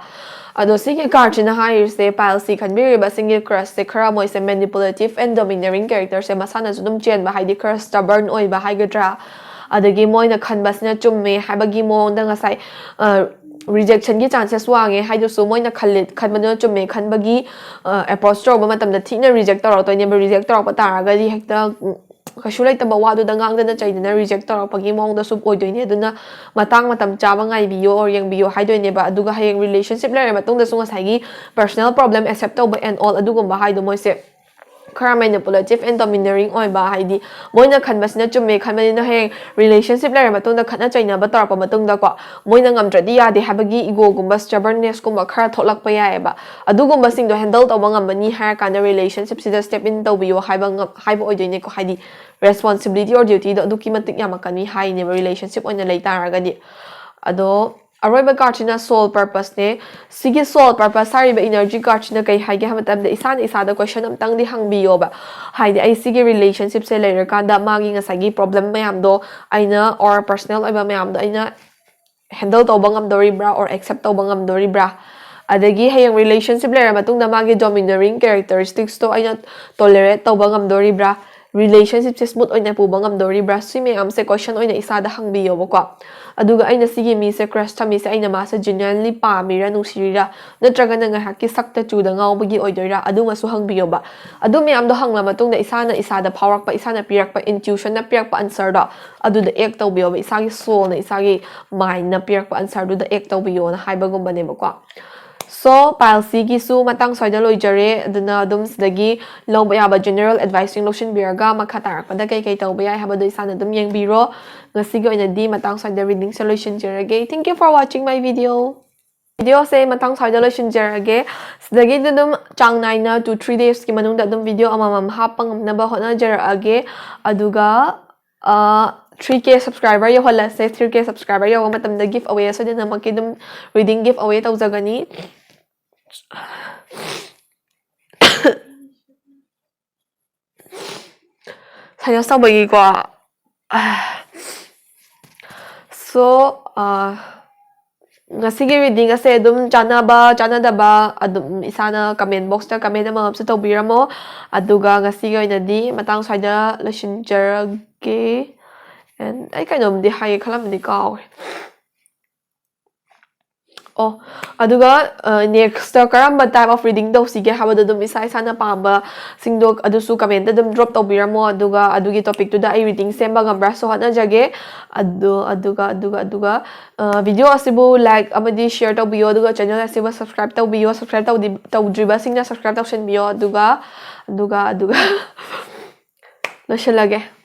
ꯑꯗꯣ ꯁꯤꯒꯤ card ꯁꯤꯅ ꯍꯥꯏꯔꯤꯁꯦ pile C ꯈꯟꯕꯤꯔꯤꯕꯁꯤꯡꯒꯤ crush ꯁꯦ ꯈꯔ ꯃꯣꯏꯁꯦ manipulative and domineering character ꯁꯦ ꯃꯁꯥꯅꯁꯨ ꯑꯗꯨꯝ ꯆꯦꯟꯕ, ꯍꯥꯏꯗꯤ ꯈꯔ stubborn ꯑꯣꯏꯕ ꯍꯥꯏꯒꯗ꯭ꯔꯥ, ꯑꯗꯒꯤ ꯃꯣꯏꯅ ꯈꯟꯕꯁꯤꯅ ꯆꯨꯝꯃꯦ ꯍꯥꯏꯕꯒꯤ ꯃꯑꯣꯡꯗ ꯉꯁꯥꯏ rejection ꯒꯤ chances ꯋꯥꯡꯉꯦ ꯍꯥꯏꯗꯨꯁꯨ ꯃꯣꯏꯅ ꯈꯜꯂꯤ ꯈꯟꯕꯗꯨꯅ ꯆꯨꯝꯃꯦ ꯈꯟꯕꯒꯤ approach ꯇꯧꯔꯛꯄ ꯃꯇꯝꯗ ꯊꯤꯅ reject ꯇꯧꯔꯛꯇꯣꯏꯅꯦꯕ꯫ Reject ꯇꯧꯔꯛꯄ ꯇꯥꯔꯒꯗꯤ ꯍꯦꯛꯇ ꯀꯩꯁꯨ ꯂꯩꯇꯕ ꯋꯥꯗꯨꯗ ꯉꯥꯡꯗꯅ ꯆꯩꯗꯅ reject ꯇꯧꯔꯛꯄꯒꯤ ꯃꯑꯣꯡꯗꯁꯨ ꯑꯣꯏꯗꯣꯏꯅꯦ꯫ ꯑꯗꯨꯅ ꯃꯇꯥꯡ ꯃꯇꯝ ꯆꯥꯕ ꯉꯥꯏꯕꯤꯌꯣ or ꯌꯦꯡꯕꯤꯌꯣ ꯍꯥꯏꯗꯣꯏꯅꯦꯕ꯫ ꯑꯗꯨꯒ ꯍꯌꯦꯡ relationship ꯂꯩꯔ ꯃꯇꯨꯡꯗꯁꯨ ꯉꯁꯥꯏꯒꯤ personal problem accept ꯇꯧꯕ and all ꯑꯗꯨꯒꯨꯝꯕ ꯍꯥꯏꯗꯣ ꯃꯣꯏꯁꯦ ꯈꯔ manipulative and domineering ꯑꯣꯏꯕ, ꯍꯥꯏꯗꯤ ꯃꯣꯏꯅ ꯈꯟꯕꯁꯤꯅ ꯆꯨꯝꯃꯦ ꯈꯟꯕꯅꯤꯅ ꯍꯌꯦꯡ relationship ꯂꯩꯔ ꯃꯇꯨꯡꯗ ꯈꯠꯅ ꯆꯩꯅꯕ ꯇꯧꯔꯛꯄ ꯃꯇꯨꯡꯗꯀꯣ ꯃꯣꯏꯅ ꯉꯝꯗ꯭ꯔꯗꯤ ꯌꯥꯗꯦ ꯍꯥꯏꯕꯒꯤ ego ꯒꯨꯝꯕ stubbornness ꯀꯨꯝꯕ ꯈꯔ ꯊꯣꯛꯂꯛꯄ ꯌꯥꯏꯑꯕ꯫ ꯑꯗꯨꯒꯨꯝꯕꯁꯤꯡꯗꯣ handle ꯇꯧꯕ ꯉꯝꯃꯅꯤ ꯍꯥꯏꯔꯀꯥꯟꯗ relationship ꯁꯤꯗ step in ꯇꯧꯕꯤꯌꯣ ꯍꯥꯏꯕ ꯉꯝ- ꯍꯥꯏꯕ ꯑꯣꯏꯗꯣꯏꯅꯦꯀꯣ꯫ ꯍꯥꯏꯗꯤ responsibility or duty ꯗꯣ ꯑꯗꯨꯛꯀꯤ ꯃꯇꯤꯛ ꯌꯥꯝꯃꯛꯀꯅꯤ ꯍꯥꯏꯅꯦꯕ relationship ꯑꯣꯏꯅ ꯂꯩ ꯇꯥꯔꯒꯗꯤ꯫ ꯑꯗꯣ ꯑꯔꯣꯏꯕ card ꯁꯤꯅ soul purpose ꯅꯦ꯫ ꯁꯤꯒꯤ soul purpose ꯍꯥꯏꯔꯤꯕ energy card ꯁꯤꯅ ꯀꯩ ꯍꯥꯏꯒꯦ ꯍꯥꯏꯕ ꯃꯇꯝꯗ ꯏꯁꯥꯅ ꯏꯁꯥꯗ question ꯑꯝꯇꯪꯗꯤ ꯍꯪꯕꯤꯌꯣꯕ꯫ ꯍꯥꯏꯗꯤ ꯑꯩ ꯁꯤꯒꯤ relationship ꯁꯦ ꯂꯩꯔꯀꯥꯟꯗ ꯃꯥꯒꯤ ꯉꯁꯥꯏꯒꯤ problem ꯃꯌꯥꯝꯗꯣ ꯑꯩꯅ or personal ꯑꯣꯏꯕ ꯃꯌꯥꯝꯗꯣ ꯑꯩꯅ handle ꯇꯧꯕ ꯉꯝꯗꯣꯔꯤꯕ꯭ꯔꯥ or accept ꯇꯧꯕ ꯉꯝꯗꯣꯔꯤꯕ꯭ꯔꯥ? ꯑꯗꯒꯤ ꯍꯌꯦꯡ relationship ꯂꯩꯔ ꯃꯇꯨꯡꯗ ꯃꯥꯒꯤ domineering characteristics ꯇꯣ ꯑꯩꯅ tolerate ꯇꯧꯕ ꯉꯝꯗꯣꯔꯤꯕ꯭ꯔꯥ? Relationship ꯁꯦ smooth ꯑꯣꯏꯅ ꯄꯨꯕ ꯉꯝꯗꯣꯔꯤꯕ꯭ꯔꯥ? ꯁꯤ ꯃꯌꯥꯝꯁꯦ question ꯑꯣꯏꯅ ꯏꯁꯥꯗ ꯍꯪꯕꯤꯌꯣꯕꯀꯣ꯫ ꯑꯗꯨꯒ ꯑꯩꯅ ꯁꯤꯒꯤ ꯃꯤꯁꯦ crush ꯊꯝꯃꯤꯁꯦ ꯑꯩꯅ ꯃꯥꯁꯦ genuinely ꯄꯥꯝꯃꯤꯔꯥ, ꯅꯨꯡꯁꯤꯔꯤꯔꯥ, ꯅꯠꯇ꯭ꯔꯒꯅ ꯉꯥꯏꯍꯥꯛꯀꯤ ꯁꯛꯇ ꯆꯨꯗ ꯉꯥꯎꯕꯒꯤ ꯑꯣꯏꯗꯣꯏꯔꯥ? ꯑꯗꯨꯃꯁꯨ ꯍꯪꯕꯤꯌꯣꯕ꯫ ꯑꯗꯨ ꯃꯌꯥꯝꯗꯣ ꯍꯪꯂ ꯃꯇꯨꯡꯗ ꯏꯁꯥꯅ ꯏꯁꯥꯗ ꯐꯥꯎꯔꯛꯄ, ꯏꯁꯥꯅ ꯄꯤꯔꯛꯄ intuition ꯅ ꯄꯤꯔꯛꯄ answer ꯗꯣ ꯑꯗꯨꯗ act ꯇꯧꯕꯤꯌꯣꯕ꯫ ꯏꯁꯥꯒꯤ soul ꯅ ꯏꯁꯥꯒꯤ mind ꯅ ꯄꯤꯔꯛꯄ answer ꯗꯨꯗ act ꯇꯧꯕꯤꯌꯣꯅ ꯍꯥꯏꯕꯒꯨꯝꯕꯅꯦꯕꯀꯣ꯫ So pile C ꯒꯤꯁꯨ ꯃꯇꯥꯡ ꯁ꯭ꯋꯥꯏꯗ ꯂꯣꯏꯖꯔꯦ꯫ ꯑꯗꯨꯅ ꯑꯗꯨꯝ ꯁꯤꯗꯒꯤ ꯂꯧꯕ ꯌꯥꯕ general advice ꯁꯤꯡ ꯂꯧꯁꯤꯟꯕꯤꯔꯒ ꯃꯈꯥ ꯇꯥꯔꯛꯄꯗ ꯀꯩ ꯀꯩ ꯇꯧꯕ ꯌꯥꯏ ꯍꯥꯏꯕꯗꯣ ꯏꯁꯥꯅ ꯑꯗꯨꯝ ꯌꯦꯡꯕꯤꯔꯣ꯫ ꯉꯁꯤꯒꯤ ꯑꯣꯏꯅꯗꯤ ꯃꯇꯥꯡ ꯁ꯭ꯋꯥꯏꯗ reading ꯁꯦ ꯂꯣꯏꯁꯤꯟꯖꯔꯒꯦ꯫ Thank you for watching my video꯫ Video ꯁꯦ ꯃꯇꯥꯡ ꯁ꯭ꯋꯥꯏꯗ ꯂꯣꯏꯁꯤꯟꯖꯔꯒꯦ꯫ ꯁꯤꯗꯒꯤꯗꯤ ꯑꯗꯨꯝ ꯆꯥꯡ ꯅꯥꯏꯅ two three days ꯀꯤ ꯃꯅꯨꯡꯗ ꯑꯗꯨꯝ video ꯑꯃꯃꯝ ꯍꯥꯞꯄ ꯉꯝꯅꯕ ꯍꯣꯠꯅꯖꯔꯛꯑꯒꯦ꯫ ꯑꯗꯨꯒ three K subscriber ꯌꯧꯍꯜꯂꯁꯦ꯫ Three K subscriber ꯌꯧꯕ ꯃꯇꯝꯗ giveaway ꯁꯣꯏꯗꯅꯃꯛꯀꯤ ꯑꯗꯨꯝ reading giveaway ꯇꯧꯖꯒꯅꯤ꯫ Sinus ꯇꯧꯕꯒꯤꯀꯣ꯫ So, ꯑꯥ, ꯉꯁꯤꯒꯤ reading ꯑꯁꯦ ꯑꯗꯨꯝ ꯆꯥꯟꯅꯕ ꯆꯥꯟꯅꯗꯕ ꯑꯗꯨꯝ ꯏꯁꯥꯅ comment box ꯇ comment ꯑꯃꯃꯝꯁꯨ ꯇꯧꯕꯤꯔꯝꯃꯣ꯫ ꯑꯗꯨꯒ ꯉꯁꯤꯒꯤ ꯑꯣꯏꯅꯗꯤ ꯃꯇꯥꯡ ꯁ꯭ꯋꯥꯏꯗ ꯂꯣꯏꯁꯤꯟꯖꯔꯒꯦ꯫ And ꯑꯩ ꯀꯩꯅꯣꯝꯗꯤ ꯍꯥꯏꯒꯦ ꯈꯜꯂꯝꯕꯅꯤ, ꯀꯥꯎꯔꯦ꯫ ꯑꯣ, ꯑꯗꯨꯒ, ꯑ, next ꯇ ꯀꯔꯝꯕ type of reading ꯇꯧꯁꯤꯒꯦ ꯍꯥꯏꯕꯗꯣ ꯑꯗꯨꯝ ꯏꯁꯥ ꯏꯁꯥꯅ ꯄꯥꯝꯕꯁꯤꯡꯗꯣ ꯑꯗꯨꯁꯨ comment ꯇ ꯑꯗꯨꯝ drop ꯇꯧꯕꯤꯔꯝꯃꯣ꯫ ꯑꯗꯨꯒ ꯑꯗꯨꯒꯤ topic ꯇꯨꯗ ꯑꯩ reading ꯁꯦꯝꯕ ꯉꯝꯕ꯭ꯔꯥꯁꯨ ꯍꯣꯠꯅꯖꯒꯦ꯫ ꯑꯗꯨ, ꯑꯗꯨꯒ, ꯑꯗꯨꯒ, ꯑꯗꯨꯒ, ꯑ, video ꯑꯁꯤꯕꯨ like ꯑꯃꯗꯤ share ꯇꯧꯕꯤꯌꯣ꯫ ꯑꯗꯨꯒ channel ꯑꯁꯤꯕꯨ subscribe ꯇꯧꯕꯤꯌꯣ꯫ Subscribe ꯇꯧꯗꯤ-, ꯇꯧꯗ꯭ꯔꯤꯕꯁꯤꯡꯅ subscribe ꯇꯧꯁꯟꯕꯤꯌꯣ꯫ ꯑꯗꯨꯒ, ꯑꯗꯨꯒ, ꯑꯗꯨꯒ ꯂꯣꯏꯁꯤꯜꯂꯒꯦ꯫